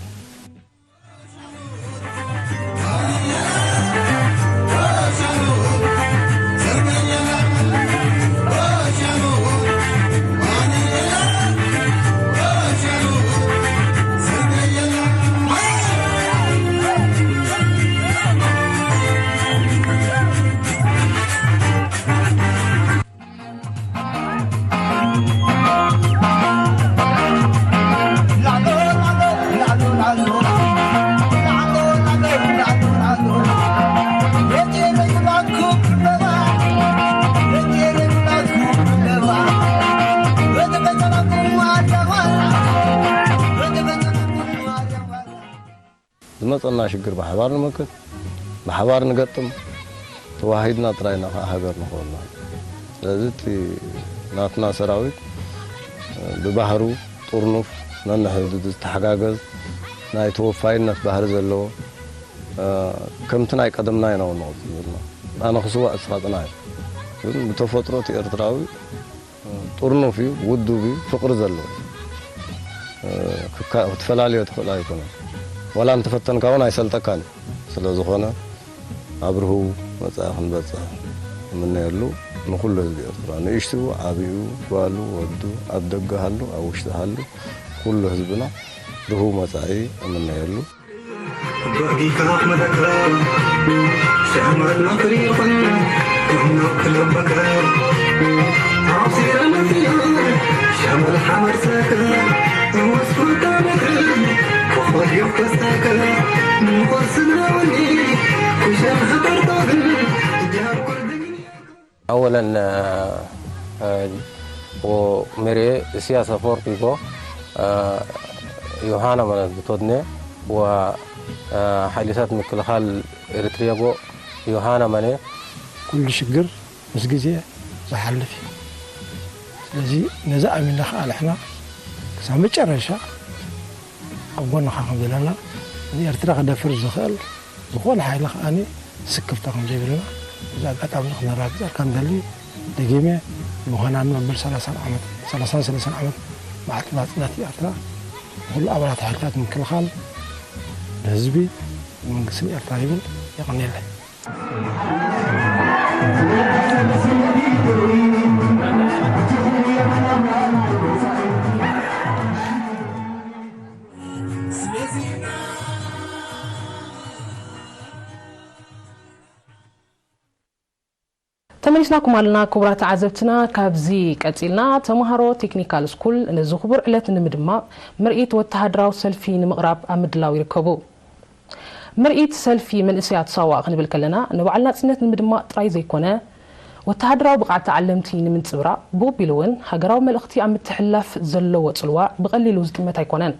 መጸና ሽግር ብሓባር ንመክት፣ ብሓባር ንገጥም፣ ተዋሂድና ጥራይ ኢና ከዓ ሃገር ንኽእል። ስለዚ እቲ ናትና ሰራዊት ብባህሩ ጥርኑፍ፣ ነንሕድሕዱ ዝተሓጋገዝ፣ ናይ ተወፋይነት ባህሪ ዘለዎ፣ ከምቲ ናይ ቀደምና ኢና እውን ንቕጽል ዘለና። ኣነ ክስዋእ እስኻ ጽናሕ እዩ። ግን ብተፈጥሮ እቲ ኤርትራዊ ጥርኑፍ እዩ፣ ውዱብ እዩ፣ ፍቕሪ ዘለዎ እዩ። ክካ-፣ ክትፈላልዮ ትኽእል ኣይኮነን። ዋላ እንተፈተንካ እውን ኣይሰልጠካን እዩ። ስለ ዝኾነ ኣብ ርሁው መጻኢ ክንበጽሕ እምነየሉ ንኹሉ ህዝቢ ኤርትራ፣ ንእሽቱ፣ ዓብዩ፣ ጓሉ፣ ወዱ፣ ኣብ ደገ ሃሉ፣ ኣብ ውሽጢ ሃሉ፣ ኩሉ ህዝብና ርሁው መጻኢ እምነየሉ። أولا، آه، آه، وميري سياسة فورتيكو، آه، يوهانا من بتودني، و، آه، حيلسات مكلخال إريتريا بو يوهانا ماني. ኩሉ ሽግር ምስ ግዜ ዝሓልፍ እዩ። ስለዚ ነዚ ኣሚንና ከዓ ንሕና ክሳብ መጨረሻ ኣብ ጎንኻ ከም ዘለና፣ ንኤርትራ ክደፍር ዝኽእል ዝኾነ ሓይሊ ከዓኒ ስክፍታ ከም ዘይብልና እዚ ኣጋጣሚ እዚ ክነረጋግጸልካ ንደሊ። ደጊመ፣ ምዃና ንመበል ሰላሳን ዓመት፣ ሰላሳን ሰለስተን ዓመት መዓልቲ ናጽነት ኤርትራ ንኹሉ ኣባላት ሓይልታት ምክልኻል፣ ንህዝቢ፣ ንመንግስትን ኤርትራ ይብል። የቐንየለይ። ተመሊስናኩም ኣለና ክቡራት ተዓዘብትና። ካብዚ ቀጺልና ተምሃሮ ቴክኒካል ስኩል ነዚ ክቡር ዕለት ንምድማቕ ምርኢት ወተሃደራዊ ሰልፊ ንምቕራብ ኣብ ምድላው ይርከቡ። ምርኢት ሰልፊ መንእሰያት ሳዋ ክንብል ከለና ንበዓል ናጽነት ንምድማቕ ጥራይ ዘይኮነ፣ ወተሃደራዊ ብቕዓት ተዓለምቲ ንምንጽብራቕ፣ ብቕቢሉ እውን ሃገራዊ መልእኽቲ ኣብ ምትሕልላፍ ዘለዎ ጽልዋ ብቐሊሉ ዝጥመት ኣይኮነን።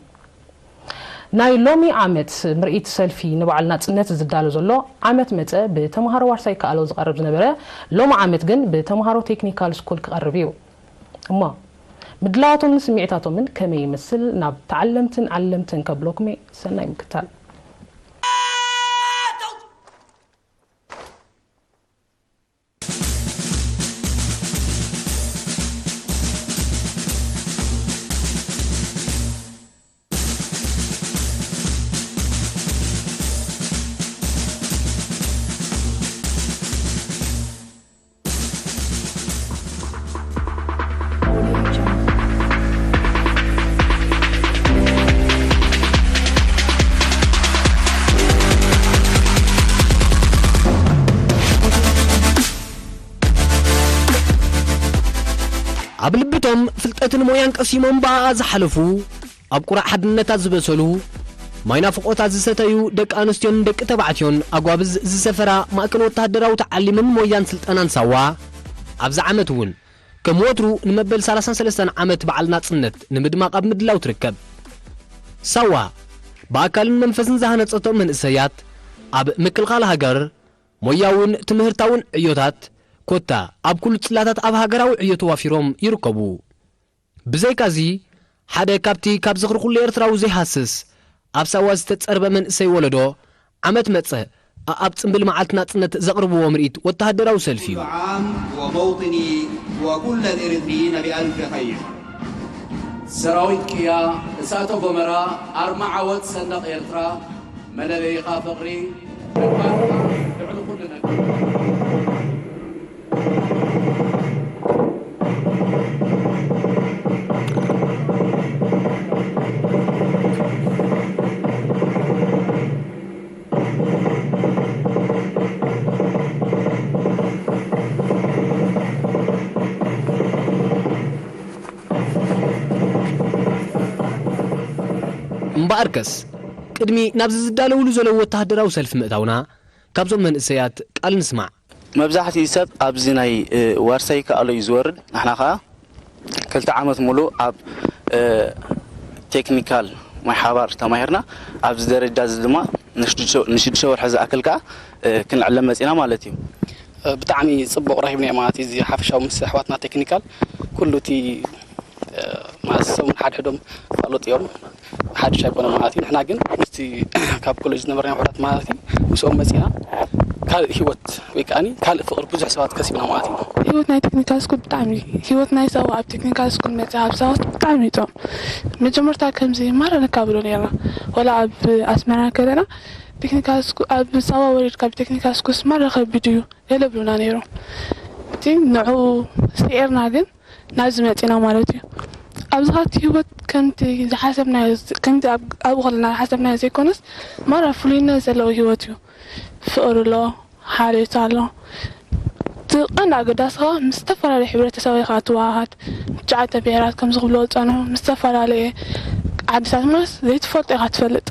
ናይ ሎሚ ዓመት ምርኢት ሰልፊ ንበዓል ናጽነት ዝዳሎ ዘሎ፣ ዓመት መጸ ብተምሃሮ ዋርሳይ ከኣሎ ዝቐርብ ዝነበረ፣ ሎሚ ዓመት ግን ብተምሃሮ ቴክኒካል ስኩል ክቐርብ እዩ። እሞ ምድላዋቶምን ስምዒታቶምን ከመይ ይመስል? ናብ ተዓለምትን ዓለምትን ከብለኩም እየ። ሰናይ ምክታል። ኣብ ልብቶም ፍልጠትን ሞያን ቀሲሞም ብኣኣ ዝሓለፉ፣ ኣብ ቁራዕ ሓድነታ ዝበሰሉ፣ ማይ ናፍቖታ ዝሰተዩ ደቂ ኣንስትዮን ደቂ ተባዕትዮን ኣጓብዝ ዝሰፈራ ማእከል ወተሃደራዊ ተዓሊምን ሞያን ስልጠናን ሳዋ፣ ኣብዚ ዓመት እውን ከም ወትሩ ንመበል ሰላሳን ሰለስተን ዓመት በዓል ናጽነት ንምድማቕ ኣብ ምድላው ትርከብ። ሳዋ፣ ብኣካልን መንፈስን ዝሃነጸቶም መንእሰያት፣ ኣብ ምክልኻል ሃገር፣ ሞያውን ትምህርታውን ዕዮታት፣ ኮታ ኣብ ኩሉ ጽላታት ኣብ ሃገራዊ ዕዮ ተዋፊሮም ይርከቡ። ብዘይካዚ፣ ሓደ ካብቲ ካብ ዝኽሪ ኩሉ ኤርትራዊ ዘይሃስስ፣ ኣብ ሳዋ ዝተጸርበ መንእሰይ ወለዶ፣ ዓመት መጸ፣ ኣኣብ ጽምብል መዓልቲ ናጽነት ዘቕርብዎ ምርኢት ወተሃደራዊ ሰልፊ እዩ። كل عام وموطني وكل الإريتريين بألف خير. ሰራዊት ቅያ፣ እሳተ ጎመራ፣ ኣርማ ዓወት ሰንደቕ ኤርትራ፣ መለለይኻ ፍቕሪ፣ ተግባርካ ልዕሊ ኩሉ ነገር። እምበኣርከስ፣ ቅድሚ ናብዚ ዝዳለውሉ ዘለዉ ወተሃደራዊ ሰልፊ ምእታውና፣ ካብዞም መንእሰያት ቃል ንስማዕ። መብዛሕትኡ ሰብ ኣብዚ ናይ፣ እ፣ ዋርሳይ ከኣሎ እዩ ዝወርድ። ንሕና ኸኣ ክልተ ዓመት ሙሉእ ኣብ፣ እ፣ ቴክኒካል ማይ ሓባር ተማሂርና። ኣብዚ ደረጃ እዚ ድማ ንሽዱሽተ ወርሒ ዝኣክል ከዓ ክንዕለም መፂና ማለት እዩ። ብጣዕሚ ፅቡቕ ረኺብናዮ ማለት እዩ። እዚ ሓፈሻዊ ምስ ኣሕዋትና ቴክኒካል ኩሉ እቲ ማለት ሰብ ሓድሕዶም ፋሉጥ እዮም፣ ሓድሽ ኣይኮነ ማለት እዩ። ንሕና ግን ምስቲ ካብ ኮሌጅ ዝነበርና ውሕዳት ማለት እዩ ምስኦም መፂና ካልእ ህይወት ወይ ከዓ ካልእ ፍቕሪ ብዙሕ ሰባት ከሲብና ማለት እዩ። ህይወት ናይ ቴክኒካል ስኩል ብጣዕሚ፣ ህይወት ናይ ሳዋ ኣብ ቴክኒካል ስኩል መፅኣ ኣብ ሳዋ ብጣዕሚ ይጥም። መጀመርታ ከምዚ ማራ ነካብዶ ነርና፣ ወላ ኣብ ኣስመራ ከለና ቴክኒካል ስኩል ኣብ ሳዋ ወሪድካ ብቴክኒካል ስኩል ማራ ከቢድ እዩ ገለ ብሉና ነይሩ። እቲ ንዑ ስዒርና ግን ናብዚ መፂና ማለት እዩ። ኣብዚ ኻቲ ህይወት ከምቲ ዝሓሰብናዮ፣ ከምቲ ኣብኡ ከለና ዝሓሰብናዮ ዘይኮነስ ማራ ፍሉይነት ዘለዎ ህይወት እዩ። ፍቕሪ ኣሎ፣ ሓልዮት ኣሎ። እቲ ቀንዲ ኣገዳሲ ከዓ ምስ ዝተፈላለዩ ሕብረተሰብ ኢኻ ትወሃሃድ። ትሽዓተ ብሄራት ከም ዝኽብሎ ዝፀንሑ ምስ ዝተፈላለየ ዓድታት ማለት ዘይትፈልጦ ኢኻ ትፈልጥ።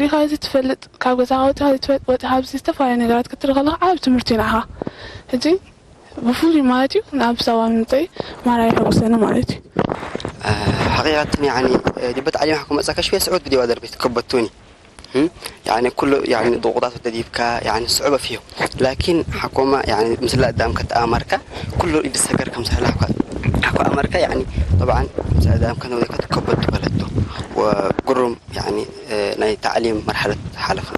ሪኻ ዘይትፈልጥ ካብ ገዛ ወፂኻ ዘይትፈልጥ ወፂኻ ኣብዚ ዝተፈላለዩ ነገራት ክትርኢ ከለኻ ዓብ ትምህርቲ እዩ ንዓኻ። ሕጂ ብፍሉይ ማለት እዩ ናብ ሳዋ ምምፀይ ማራ የሐጉሰኒ ማለት እዩ። حقيقة يعني جبت علي محكوم أتساكش فيها سعود بدي وادر بيت كبتوني يعني كل يعني ضغوطات تديبكا يعني صعوبة فيه لكن حكومة يعني مثل قدام كت أمريكا كل يد السكر كم سهل حكو حكو أمريكا يعني طبعا مثل قدام كانوا ذيك تكبت بلده وقرم يعني ናይ تعليم مرحلة حلفة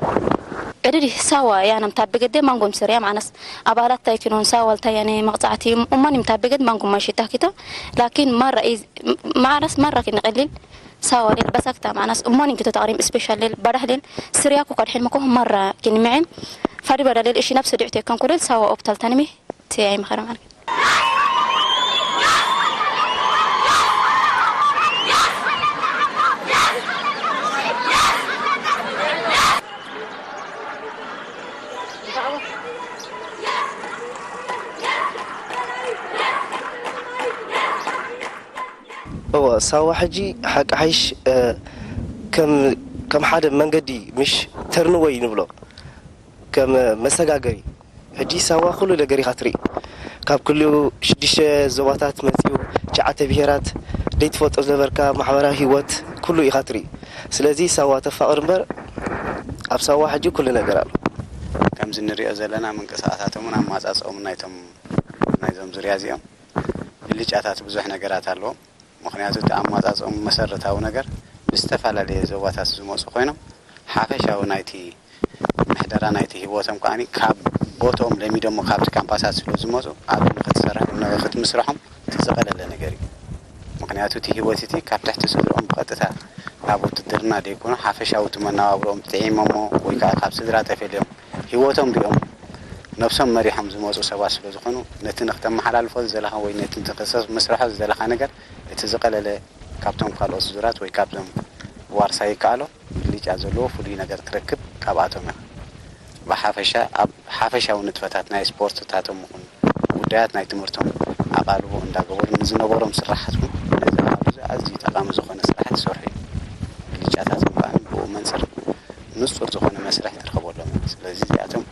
Edidi sawa ya nam tabbegedde mangum siriya manas abalat taykinon sawa altayane maqtsati umman im tabbeged mangum mashita kita lakin marra iz manas marra kin qillil sawa lil basakta manas umman kito taqrim special lil badah lil siriya ku kadhin mako marra kin mi'im fadi bada lil ishi nafsu di'te kan kulil sawa optal tanmi tiyai makhara marki እወ ሳዋ ሕጂ ሓቂ ሓይሽ ከም ሓደ መንገዲ ምሽ ተርንወይ ንብሎ ከም መሰጋገሪ ሕጂ ሳዋ ኩሉ ነገር ኢኻ ትርኢ ካብ ክልኡ ሽዱሽተ ዞባታት መፂኡ ትሽዓተ ብሄራት ደይትፈልጦ ዝነበርካ ማሕበራዊ ህይወት ኩሉ ኢኻ ትርኢ ስለዚ ሳዋ ተፋቕር እምበር ኣብ ሳዋ ሕጂ ኩሉ ነገር ኣሎ ከምዚ ንሪኦ ዘለና ምንቅስቃሳቶምን ኣማፃፅኦምን ናይቶም ናይዞም ዙርያ እዚኦም ብልጫታት ብዙሕ ነገራት ኣለዎም ምኽንያቱ እቲ ኣማፃፅኦም መሰረታዊ ነገር ብዝተፈላለየ ዞባታት ዝመፁ ኮይኖም ሓፈሻዊ ናይቲ ምሕደራ ናይቲ ህይወቶም ከዓ ካብ ቦትኦም ለሚዶሞ ካብቲ ካምፓሳት ስለ ዝመፁ ኣብ ንክትሰርሖም ንክትምስርሖም እቲ ዝቐለለ ነገር እዩ ምኽንያቱ እቲ ህይወት እቲ ካብ ትሕቲ ስድርኦም ብቐጥታ ናብ ውትድርና ደይኮኑ ሓፈሻዊ እቲ መነባብሮኦም ጥዒሞሞ ወይ ከዓ ካብ ስድራ ተፈልዮም ህይወቶም ሪኦም ነብሶም መሪሖም ዝመፁ ሰባት ስለ ዝኾኑ ነቲ ንክተመሓላልፎ ዝደለኻ ወይ ነቲ ንክሰብ መስርሖ ዝደለኻ ነገር እቲ ዝቐለለ ካብቶም ካልኦት ዙራት ወይ ካብዞም ዋርሳይ ይከኣሎ ብልጫ ዘለዎ ፍሉይ ነገር ትረክብ ካብኣቶም እያ። ብሓፈሻ ኣብ ሓፈሻዊ ንጥፈታት ናይ ስፖርትታቶም ይኹን ጉዳያት ናይ ትምህርቶም ኣቓልቦ እንዳገበሩ ንዝነበሮም ስራሓት እውን ነዚ ኣብዚ ኣዝዩ ጠቓሚ ዝኾነ ስራሓት ይሰርሑ እዮም። ብልጫታቶም ከዓ ብኡ መንፅር ንፁር ዝኾነ መስርሕ ትረኽበሎም እያ። ስለዚ እዚኣቶም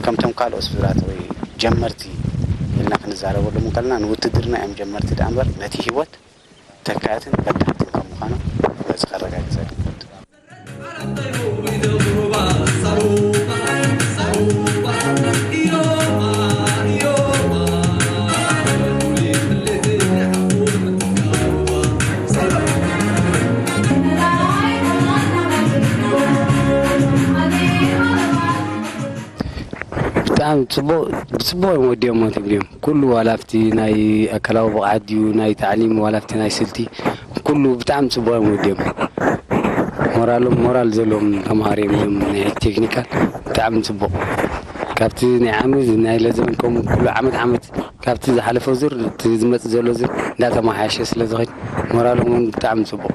ከምቶም ካልኦት ዙራት ወይ ጀመርቲ ኢልና ክንዛረበሎም እንከለና ንውትድርና እዮም ጀመርቲ ደኣ እምበር ነቲ ህይወት ተካያትን በዳሕትን ከም ምዃኖም በዚ ከረጋግፀልኩም እወ ብጣዕሚ ፅቡቕ ብፅቡቕ እዮም ወዲኦሞ ትብልዮም ኩሉ ዋላ ኣብቲ ናይ ኣካላዊ ብቕዓት ድዩ ናይ ታዕሊም ዋላ ኣብቲ ናይ ስልቲ ኩሉ ብጣዕሚ ፅቡቕ እዮም ወዲኦም ሞራሎም ሞራል ዘለዎም ተምሃሮ እዮም እዞም ናይ ቴክኒካል ብጣዕሚ ፅቡቕ ካብቲ ናይ ዓሚ ናይ ለዘን ከምኡ ኩሉ ዓመት ዓመት ካብቲ ዝሓለፈ ዙር እቲ ዝመፅእ ዘሎ ዙር እንዳተመሓየሸ ስለ ዝኸድ ሞራሎም እውን ብጣዕሚ ፅቡቕ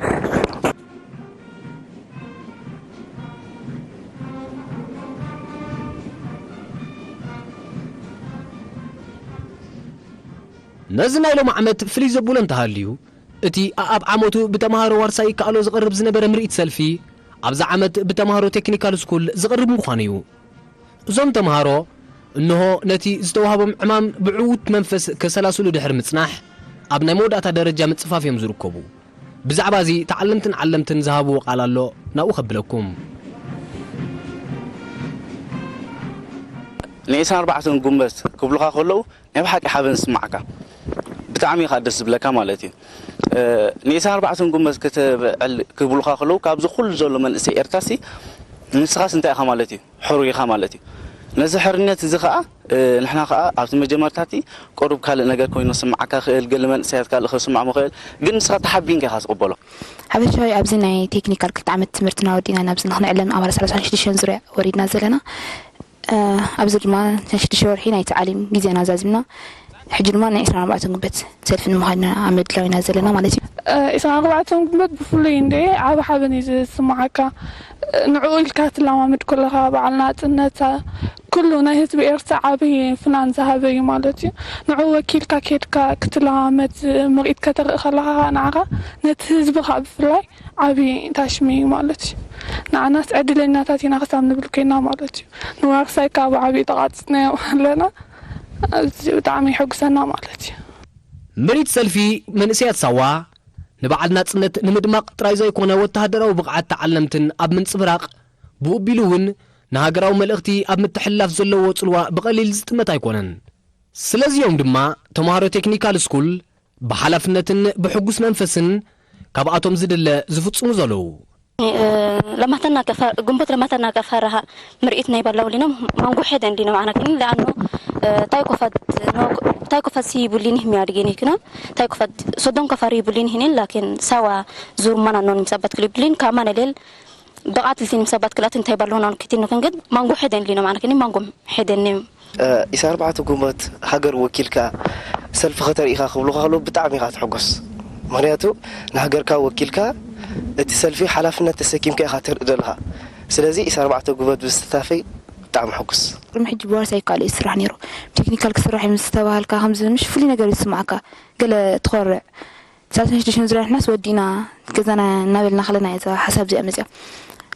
ነዚ ናይ ሎሚ ዓመት ፍልይ ዘብሎ እንተሃልዩ፣ እቲ ኣኣብ ዓመቱ ብተምሃሮ ዋርሳይ ይከኣሎ ዝቐርብ ዝነበረ ምርኢት ሰልፊ፣ ኣብዛ ዓመት ብተምሃሮ ቴክኒካል ስኩል ዝቐርብ ምዃኑ እዩ። እዞም ተምሃሮ፣ እንሆ ነቲ ዝተዋህቦም ዕማም ብዕዉት መንፈስ ከሰላስሉ ድሕሪ ምጽናሕ፣ ኣብ ናይ መወዳእታ ደረጃ ምጽፋፍ እዮም ዝርከቡ። ብዛዕባ እዚ ተዓለምትን ዓለምትን ዝሃብዎ ቃል ኣሎ፣ ናብኡ ከብለኩም። ንዒስራን ኣርባዕተን ጉንበት ክብሉኻ ከለዉ ናይ ብሓቂ ሓበን ዝስማዓካ፣ ብጣዕሚ ኢኻ ደስ ዝብለካ ማለት እዩ። ንዒስራን ኣርባዕተን ጉንበት ክትብዕል ክብሉኻ ከለዉ ካብዚ ኩሉ ዘሎ መንእሰይ ኤርትራሲ ንስኻስ እንታይ ኢኻ ማለት እዩ? ሕሩይ ኢኻ ማለት እዩ። ነዚ ሕርነት እዚ ኸዓ ንሕና ኸዓ ኣብቲ መጀመርታቲ ቁሩብ ካልእ ነገር ኮይኑ ስምዓካ ክእል፣ ገለ መንእሰያት ካልእ ክስምዖም ይኽእል፣ ግን ንስኻ ተሓቢንካ ኢኻ ዝቕበሎ። ሓፈሻዊ ኣብዚ ናይ ቴክኒካል ክልተ ዓመት ትምህርትና ወዲና ናብዚ ንክንዕለም ኣባል ሰላሳ ሽዱሽተ ዙርያ ወሪድና ዘለና። ኣብዚ ድማ ናይ ሽዱሽተ ወርሒ ናይ ተዓሊም ግዜና ዛዚምና ሕጂ ድማ ናይ ዕስራን ኣርባዕተን ጉንበት ሰልፊ ንምኻድ ኢና ኣብ ምድላው ኢና ዘለና ማለት እዩ። ዕስራን ኣርባዕተን ጉንበት ብፍሉይ እንደ ዓቢ ሓበን እዩ ዝስምዓካ። ንዕኡ ኢልካ ትለማመድ ከለኻ በዓል ናጽነት ኩሉ ናይ ህዝቢ ኤርትራ ዓቢ ፍናን ዝሃበ እዩ ማለት እዩ። ንዕኡ ወኪልካ ኬድካ ክትለማመድ ምርኢት ከተርኢ ከለኻ ንዓኻ ነቲ ህዝብኻ ብፍላይ ዓቢ ታሽሚ እዩ ማለት እዩ። ንዓናስ ዕድለኛታት ኢና ክሳብ ንብል ኮይና ማለት እዩ። ንዋርሳይ ካብ ዓቢ ተቓጺጽናዮ ኣለና። እዚ ብጣዕሚ ይሕጉሰና ማለት እዩ። ምርኢት ሰልፊ መንእሰያት ሳዋ ንበዓል ናጽነት ንምድማቕ ጥራይ ዘይኮነ ወተሃደራዊ ብቕዓት ተዓለምትን ኣብ ምንጽብራቕ ብኡ ቢሉ እውን ንሃገራዊ መልእኽቲ ኣብ ምትሕልላፍ ዘለዎ ጽልዋ ብቐሊል ዝጥመት ኣይኮነን። ስለዚዮም ድማ ተምሃሮ ቴክኒካል ስኩል ብሓላፍነትን ብሕጉስ መንፈስን ካብኣቶም ዝድለ ዝፍጽሙ ዘለዉ። ለማተና ግንቦት ለማተና ከፈረሃ ምርኢት ናይ ባላው ሊኖም ማንጎ ሄደን ሊኖም ኣና ከኒ ለኣኖ ታይ ኮፈት ታይ ኮፈት ሲ ይቡሊን ህሚ ኣድጌን ይክና ታይ ኮፈት ሶዶን ከፋሪ ይቡሊን ህኔን ላኪን ሳዋ ዙር ማና ኖን ምሳባት ክሊ ይቡሊን ካማ ነሌል ብቓት ልቲን ምሳባት ክላት እንታይ ባለው ኖን ክቲን ንክን ግን ማንጎ ሄደን ሊኖም ኣና ከኒ ማንጎ ሄደን ኔም ኢሳ ኣርባዕተ ግንቦት ሃገር ወኪልካ ሰልፊ ከተርኢ ኢኻ ክብሉኻ ከለዉ ብጣዕሚ ኢኻ ትሕጎስ። ምኽንያቱ ንሃገርካ ወኪልካ እቲ ሰልፊ ሓላፍነት ተሰኪምካ ኢኻ ተርኢ ዘለኻ። ስለዚ ኢሳ ኣርባዕተ ግንቦት ብምስታፈይ ብጣዕሚ ሕጉስ። ቅድሚ ሕጂ ብዋርሳይ ይከኣል እዩ ዝስራሕ ነይሩ። ብቴክኒካል ክስራሕ እዩ ምስ ዝተባሃልካ ከምዚ ምሽ ፍሉይ ነገር እዩ ዝስምዓካ። ገለ ትኾርዕ። ሳልሳን ሽዱሽተን ዙርያ ንሕናስ ወዲእና ገዛና እናበልና ከለና እያ እዛ ሓሳብ እዚኣ መፅያ።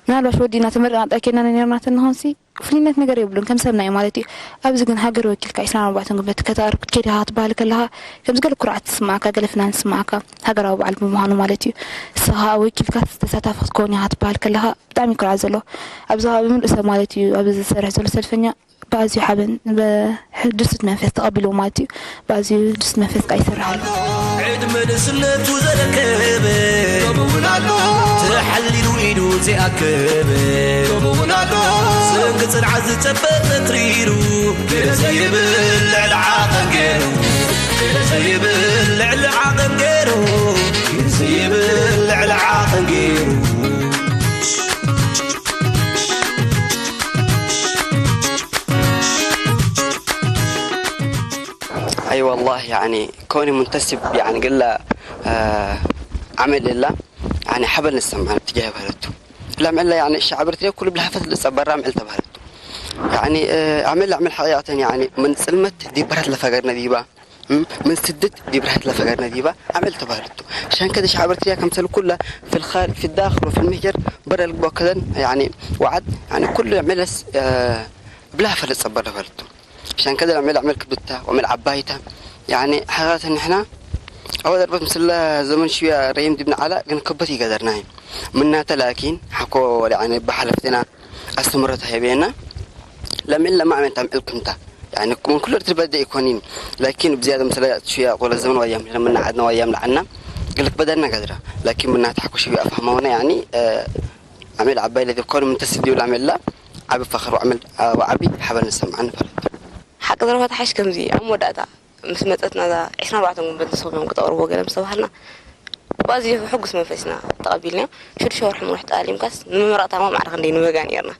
ምናልባሽ ወዲእና ተመሪቕና ጥራይ ኬድና ነይርና ተንኾንሲ ፍሉይነት ነገር የብሉን፣ ከም ሰብና እዩ ማለት እዩ። ኣብዚ ግን ሃገር ወኪልካ ዒስራን ኣርባዕተን ጉንበት ከተቕርብ ክትከይድ ኢኻ ክትበሃል ከለኻ ከምዚ ገለ ኩርዓት ትስምዓካ፣ ገለ ፍናን ትስምዓካ፣ ሃገራዊ በዓል ብምዃኑ ማለት እዩ። ንስኻ ከዓ ወኪልካ ተሳታፊ ክትከውን ኢኻ ክትበሃል ከለኻ ብጣዕሚ እዩ ኩርዓት ዘለዎ። ኣብዚ ከዓ ብምሉእ ሰብ ማለት እዩ ኣብዚ ዝሰርሕ ዘሎ ሰልፈኛ ብኣዝዩ ሓበን ብሕድስት መንፈስ ተቐቢልዎ ማለት እዩ። ብኣዝዩ ሕድስት መንፈስ ከዓ ይሰርሕ ኣሎ። ዕድመ ንእስነቱ ዘረከበ ከምኡውን ኣሎ ተሓሊሉ ኢዱ ዘይኣከበ ከምኡውን ኣሎ ሰንኪ ጽንዓት ዝጨበጠ ትሪሩ ገለ ዘይብል ልዕሊ ዓቐን ገይሩ ገለ ዘይብል ልዕሊ ዓቐን ገይሩ ገለ ዘይብል ልዕሊ ዓቐን ገይሩ اي والله يعني كوني منتسب يعني قال له آه عمل لله يعني حبل نسمع تجاه بهرته لا معلا يعني الشعب الريف كله بلهفت لسه برا عمل تبهرته يعني آه عمل عمل حقيقة يعني من سلمت دي برهت لفقر نذيبة من ስደት ዲብ ርሕት ለፈገር ነዲባ ኣምዕል ተባህልቱ ሸንከ ደሽ ሓበርትያ ከምሰል ኩላ في الخارج في الداخل وفي المهجر برا البوكلن يعني وعد يعني كل عملس ብላ ፈለጸ በለ ፈልቱ ሸንከ ደር عمل عمل ክብታ وعمل ዓባይታ يعني حقيقة نحنا أول ضربة مثل زمن شوية ريم دبن على ግን ክበት ይገደርና ምናተ ላኪን ሓኮ ወደ عن بحلفتنا ኣስተምሮት ሂበና ለምዕል ለማዕመን ታምዕል ክንታ يعني من كل ارتباط ده يكونين لكن بزيادة مثلا شوية قول الزمن ويام لما عدنا ويام لعنا قلت بدلنا قدرة لكن من تحكوا شوية أفهمونا يعني آه عمل عباي الذي كون من تسدي ولا عمل لا عبي فخر وعمل آه وعبي حبل نسمع عن فرد حق ضربة حش كمزي أمو داتا ምስ መፀትና እዛ ዕስራን ኣርባዕተን ጉንበት ንስኹም እዮም ክተቕርብዎ ገለ ምስ ተባሃልና ብኣዝዩ ሕጉስ መንፈስ ኢና ተቐቢልናዮ። ሽዱሽተ ወርሒ ምሩሕ ተኣሊምካስ ንምምራቕ ታሞ ማዕረ ክንደይ ንበጋ ነይርና።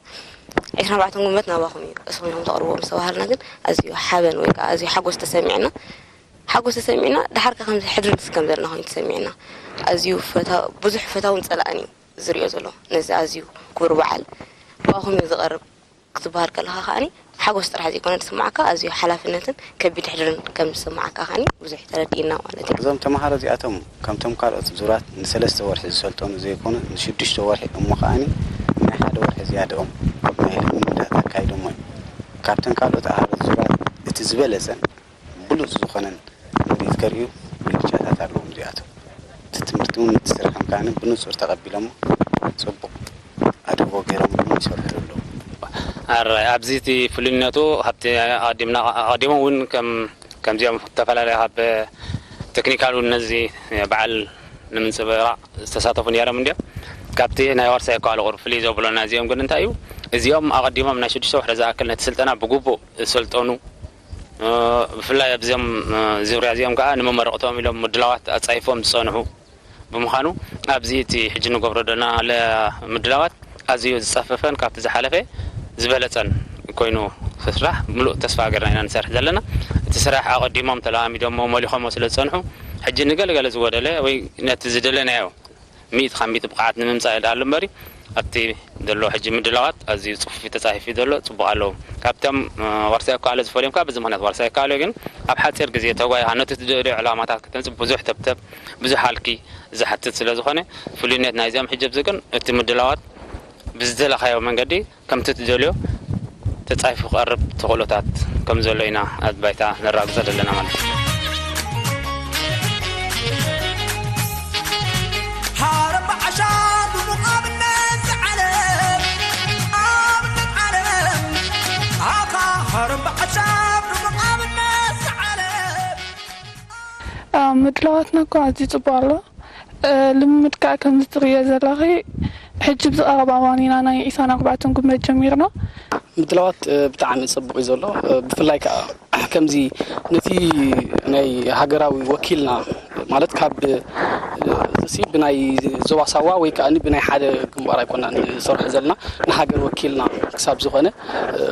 ዕስራን ኣርባዕተን ጉንበት ናባኹም እዩ እስኹም ኢኹም ተቕርብዎ ምስ ተባሃልና ግን ኣዝዩ ሓበን ወይ ከዓ ኣዝዩ ሓጎስ ተሰሚዕና። ሓጎስ ተሰሚዕና ደሓር ከ ከምዚ ሕድሪ ንስከም ዘለና ኮይኑ ተሰሚዕና። ኣዝዩ ብዙሕ ፈታውን ፀላእን እዩ ዝሪኦ ዘሎ ነዚ ኣዝዩ ክቡር በዓል። ብኣኹም እዩ ዝቐርብ። ክትበሃል ከለኻ ከዓኒ ሓጎስ ጥራሕ ዘይኮነ ዝስምዓካ ኣዝዩ ሓላፍነትን ከቢድ ሕድርን ከም ዝስምዓካ ከዓኒ ብዙሕ ተረዲእና ማለት እዩ። እዞም ተምሃሮ እዚኣቶም ከምቶም ካልኦት ዙራት ንሰለስተ ወርሒ ዝሰልጠኑ ዘይኮኑ ንሽዱሽተ ወርሒ እሞ ከዓኒ ናይ ሓደ ወርሒ ዝያድኦም ናይ ልምምዳት ኣካይዶሞ እዩ። ካብተን ካልኦት ኣሃዶት ዙራት እቲ ዝበለጸን ብሉጽ ዝኾነን ምርኢት ከርእዩ ምርጫታት ኣለዎም እዚኣቶም። እቲ ትምህርቲ እውን እቲ ስርሖም ከዓኒ ብንጹር ተቐቢሎሞ ጽቡቕ ኣድህቦ ገይሮም እውን ይሰርሕሉ ኣለዉ። ኣራይ ኣብዚ እቲ ፍሉይነቱ ካብቲ ኣቐዲምና ኣቐዲሞም እውን ከም ከምዚኦም ዝተፈላለዩ ካብ ቴክኒካል እውን ነዚ በዓል ንምንፅብራቕ ዝተሳተፉ ነይሮም እንዲዮም። ካብቲ ናይ ዋርሳይ ከዋለ ቁሩብ ፍልይ ዘብሎና እዚኦም ግን እንታይ እዩ፣ እዚኦም ኣቐዲሞም ናይ ሽዱሽተ ወርሒ ዝኣክል ነቲ ስልጠና ብግቡእ ዝሰልጠኑ፣ ብፍላይ ኣብዚኦም ዙርያ እዚኦም ከዓ ንመመረቕቶም ኢሎም ምድላዋት ኣፃይፎም ዝፀንሑ ብምዃኑ፣ ኣብዚ እቲ ሕጂ ንገብሮ ዘለና ምድላዋት ኣዝዩ ዝፀፈፈን ካብቲ ዝሓለፈ ዝበለፀን ኮይኑ ክስራሕ ምሉእ ተስፋ ገርና ኢና ንሰርሕ ዘለና። እቲ ስራሕ ኣቐዲሞም ተለማሚዶሞ መሊኾሞ ስለ ዝፀንሑ፣ ሕጂ ንገለገለ ዝጎደለ ወይ ነቲ ዝደለናዮ ሚእቲ ካብ ሚእቲ ብቕዓት ንምምፃእ ይደኣሉ እምበሪ ኣብቲ ዘሎ ሕጂ ምድላዋት ኣዝዩ ፅፉፍ ተፃሒፉ ዘሎ ፅቡቕ ኣለዉ። ካብቶም ዋርሳይ ከዋለ ዝፈልዮም ከዓ በዚ ምኽንያት ዋርሳይ ከዋለ ግን ኣብ ሓፂር ግዜ ተጓይኻ ነቲ ትደልዮ ዕላማታት ከተምፅእ ብዙሕ ተብተብ ብዙሕ ሃልኪ ዝሓትት ስለ ዝኾነ፣ ፍሉይነት ናይዚኦም ሕጂ ኣብዚ ግን እቲ ምድላዋት ብዝደለኻዮ መንገዲ ከምቲ ትደልዮ ተጻይፉ ክቐርብ ተኽእሎታት ከም ዘሎ ኢና ኣብ ባይታ ነራግጾ ዘለና ማለት እዩ። ምድላዋትና እኮ ኣዝዩ ጽቡቕ ኣሎ። ልምምድ ከዓ ከምዚ ትርእዮ ዘለኺ ሕጂ ብዝቐረባ እዋን ኢና ናይ ዒስራን ኣርባዕተን ጉንበት ጀሚርና። ምድላዋት ብጣዕሚ ጽቡቕ እዩ ዘሎ። ብፍላይ ከዓ ከምዚ ነቲ ናይ ሃገራዊ ወኪልና ማለት ካብ እዚሲ ብናይ ዞባ ሳዋ ወይ ከዓ ብናይ ሓደ ግንባር ኣይኮናን ንሰርሖ ዘለና ንሃገር ወኪልና ክሳብ ዝኾነ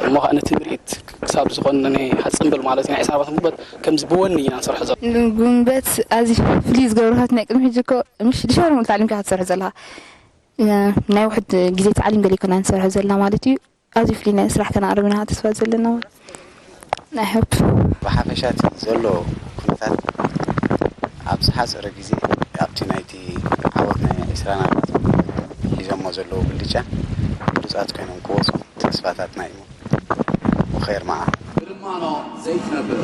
እሞ ከዓ ነቲ ምርኢት ክሳብ ዝኾነ ናይ ሓፅምብል ማለት ናይ ዒስራን ኣርባዕተን ጉንበት ከምዚ ብወኒ ኢና ንሰርሖ ዘለና። ጉንበት ኣዚ ፍልይ ዝገብረካት ናይ ቅድሚ ሕጂ እኮ ምሽ ድሻር ሙሉ ታዕሊምካ ክትሰርሖ ዘለካ ናይ ውሕድ ግዜ ታዕሊም ገለ ይኮና ንሰርሖ ዘለና ማለት እዩ። ኣዚ ፍልይ ናይ ስራሕ ከናቅርብ ኢና ተስፋ ዘለና ማለት ናይ ሆፕ ብሓፈሻ እቲ ዘሎ ኩነታት ኣብ ዝሓፀረ ግዜ ኣብቲ ናይቲ ዓወት ናይ ዒስራን ኣርባዕተን ሒዞሞ ዘለዉ ብልጫ ብሉፃት ኮይኖም ክወፁ ተስፋታትና እዩ። وخير معه. برمانة زيت نبر.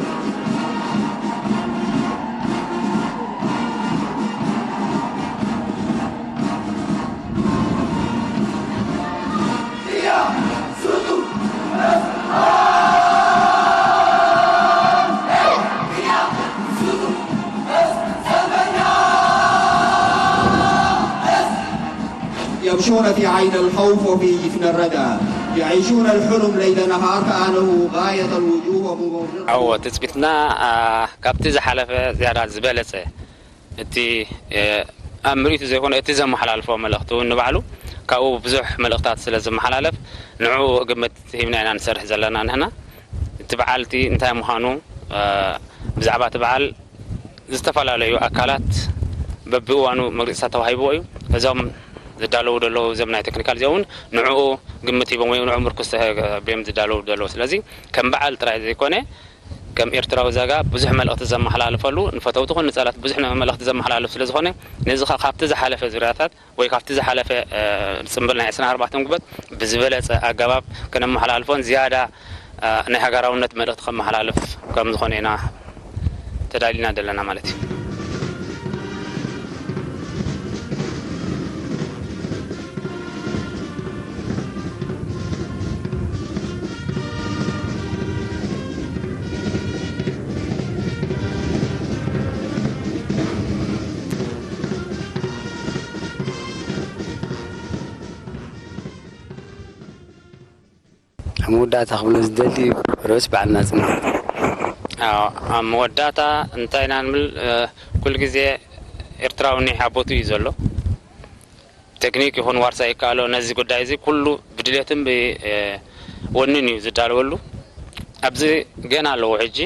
يمشون في عين الخوف وفي جفن الردى، يعيشون الحلم ليل نهار كأنه غاية الوجوه ومبرر. عوة تثبتنا ካብቲ ዝሓለፈ ዝያዳ ዝበለፀ እቲ ኣብ ምርኢቱ ዘይኮነ እቲ ዘመሓላልፎ መልእኽቲ እውን ንባዕሉ ካብኡ ብዙሕ መልእኽታት ስለ ዝመሓላለፍ ንዕኡ ግምት ሂብና ኢና ንሰርሕ ዘለና ንሕና። እቲ በዓል እቲ እንታይ ምዃኑ ብዛዕባ እቲ በዓል ዝተፈላለዩ ኣካላት በብእዋኑ መግለፂታት ተዋሂብዎ እዩ። እዞም ዝዳለዉ ዘለዉ እዞም ናይ ቴክኒካል እዚኦም እውን ንዕኡ ግምት ሂቦም ወይ ንዕኡ ምርኩስ ተቢዮም ዝዳለዉ ዘለዉ። ስለዚ ከም በዓል ጥራይ ዘይኮነ ከም ኤርትራዊ ዛጋ ብዙሕ መልእኽቲ ዘመሓላልፈሉ ንፈተውቲ ኮን ንፀላት ብዙሕ መልእኽቲ ዘመሓላልፍ ስለ ዝኾነ ነዚ ኸ ካብቲ ዝሓለፈ ዙርያታት ወይ ካብቲ ዝሓለፈ ፅምብል ናይ ዕስራን ኣርባዕተን ጉበት ብዝበለፀ ኣገባብ ከነመሓላልፎን ዝያዳ ናይ ሃገራውነት መልእኽቲ ከመሓላልፍ ከም ዝኾነ ኢና ተዳሊና ዘለና ማለት እዩ። ኣብ መወዳእታ ክብሎ ዝደሊ ርእስ በዓል ናጽነት። ኣብ መወዳእታ እንታይ ኢና ንብል፣ ኩሉ ግዜ ኤርትራዊ ኒሕ ኣብ ቦትኡ እዩ ዘሎ። ቴክኒክ ይኹን ዋርሳ ይከኣሎ ነዚ ጉዳይ እዚ ኩሉ ብድሌትን ብወንን እዩ ዝዳለወሉ። ኣብዚ ገና ኣለዎ ሕጂ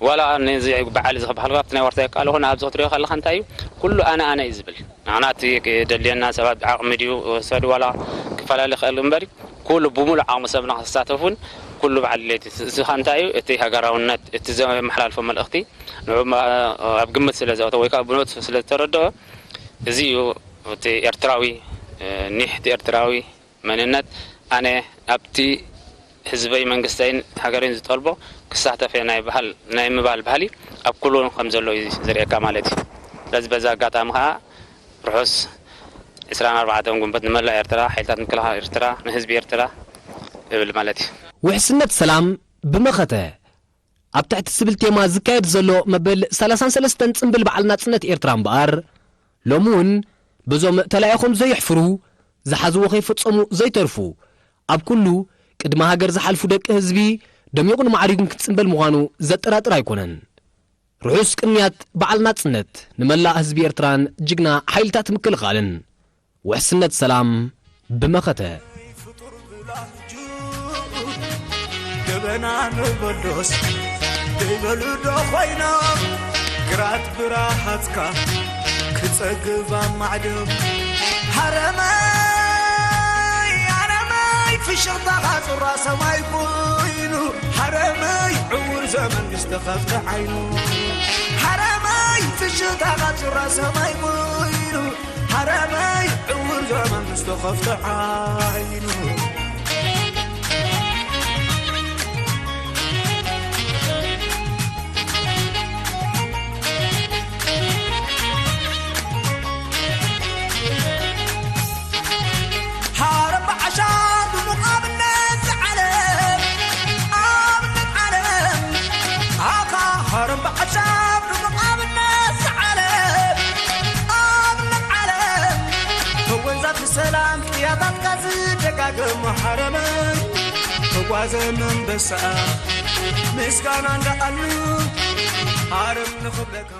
ዋላ ነዚ በዓል እዚ ክበሃል ኣብቲ ናይ ዋርሳ ይከኣሎ ኹን ኣብዚ ክትሪኦ ከለኻ እንታይ እዩ ኩሉ ኣነ ኣነ እዩ ዝብል። ንዓና እቲ ደልየና ሰባት ዓቕሚ ድዩ ወሰዱ ዋላ ክፈላለ ይኽእል እምበሪ ኩሉ ብምሉእ ዓቕሚ ሰብና ክሳተፉን ኩሉ በዓል ድሌት እዚ ኸ እንታይ እዩ እቲ ሃገራውነት እቲ ዘመሓላልፎ መልእኽቲ ንዑ ኣብ ግምት ስለ ዘእቶ ወይ ከዓ ብኖት ስለ ዝተረድኦ እዚ እዩ እቲ ኤርትራዊ ኒሕ እቲ ኤርትራዊ መንነት ኣነ ኣብቲ ህዝበይ መንግስተይን ሃገረይን ዝጠልቦ ክሳተፍ እየ ናይ በሃል ናይ ምባል ባህሊ ኣብ ኩሉ ከም ዘሎ እዩ ዘርእየካ ማለት እዩ። ስለዚ በዚ ኣጋጣሚ ከዓ ርሑስ ዕስራን ኣርባዕተን ጉንበት ንመላእ ኤርትራ፣ ሓይልታት ምክልኻል ኤርትራ፣ ንህዝቢ ኤርትራ ዝብል ማለት እዩ። ውሕስነት ሰላም ብመኸተ ኣብ ትሕቲ ዝብል ቴማ ዝካየድ ዘሎ መበል ሰላሳን ሰለስተን ጽምብል በዓል ናጽነት ኤርትራ እምበኣር፣ ሎሚ እውን በዞም ተላኢኾም ዘየሕፍሩ፣ ዝሓዝዎ ከይፈጸሙ ዘይተርፉ፣ ኣብ ኩሉ ቅድሚ ሃገር ዝሓልፉ ደቂ ህዝቢ ደሚቑን ማዕሪጉን ክትጽምበል ምዃኑ ዘጠራጥር ኣይኮነን። ርሑስ ቅንያት በዓል ናጽነት ንመላእ ህዝቢ ኤርትራን ጅግና ሓይልታት ምክልኻልን። ውሕስነት ሰላም ብመኸተ። ገበና ንበዶስ ዘይበሉ ዶ ኮይኖም፣ ግራት ብራሃትካ ክጸግብ ኣብ ማዕዶም። ሃረማይ፣ ሃረማይ፣ ፍሽኽታኻ ጹራ ሰማይ ኮይኑ፣ ሃረማይ፣ ዕውር ዘመን ምስ ተኸፍተ ዓይኑ። ሃረማይ፣ ፍሽኽታኻ ጹራ ሰማይ ኮይኑ፣ ሃረማይ፣ ዕውር ዘመን ምስ ተኸፍተ ዓይኑ። ሃረም ብዓሻ ድሙቕ ኣብነት ዓለም፣ ኣብነት ዓለም። ኣኻ ሃረም ብዓሻ ድሙቕ ኣብነት ዓለም፣ ኣብነት ዓለም። ተወንዛፍ ሰላም ቅያታትካ ዝደጋገም ሓረመይ፣ ተጓዘ መንበሳ ምስጋና እንዳኣሉ ሓረም ንኽብለካ።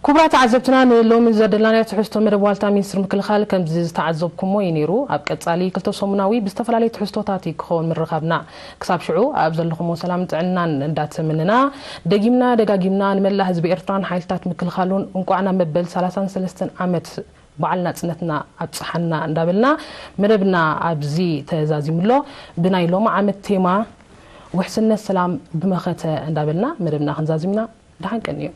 ክቡራት ተዓዘብትና፣ ንሎሚ ዘደላናዮ ትሕዝቶ መደብ ዋልታ ሚኒስትሪ ምክልኻል ከምዚ ዝተዓዘብኩሞ እዩ ነይሩ። ኣብ ቀጻሊ ክልተ ሰሙናዊ ብዝተፈላለዩ ትሕዝቶታት እዩ ክኸውን ምርኻብና። ክሳብ ሽዑ ኣብ ዘለኹሞ ሰላም ጥዕናን እንዳተመነና፣ ደጊምና ደጋጊምና ንመላእ ህዝቢ ኤርትራን ሓይልታት ምክልኻሉን እንቋዕ ናብ መበል ሰላሳን ሰለስተን ዓመት በዓል ናጽነትና ኣብጽሓና እንዳበልና፣ መደብና ኣብዚ ተዛዚሙ ኣሎ። ብናይ ሎሚ ዓመት ቴማ ውሕስነት ሰላም ብመኸተ እንዳበልና መደብና ክንዛዝምና ደሓን ቀንዩ።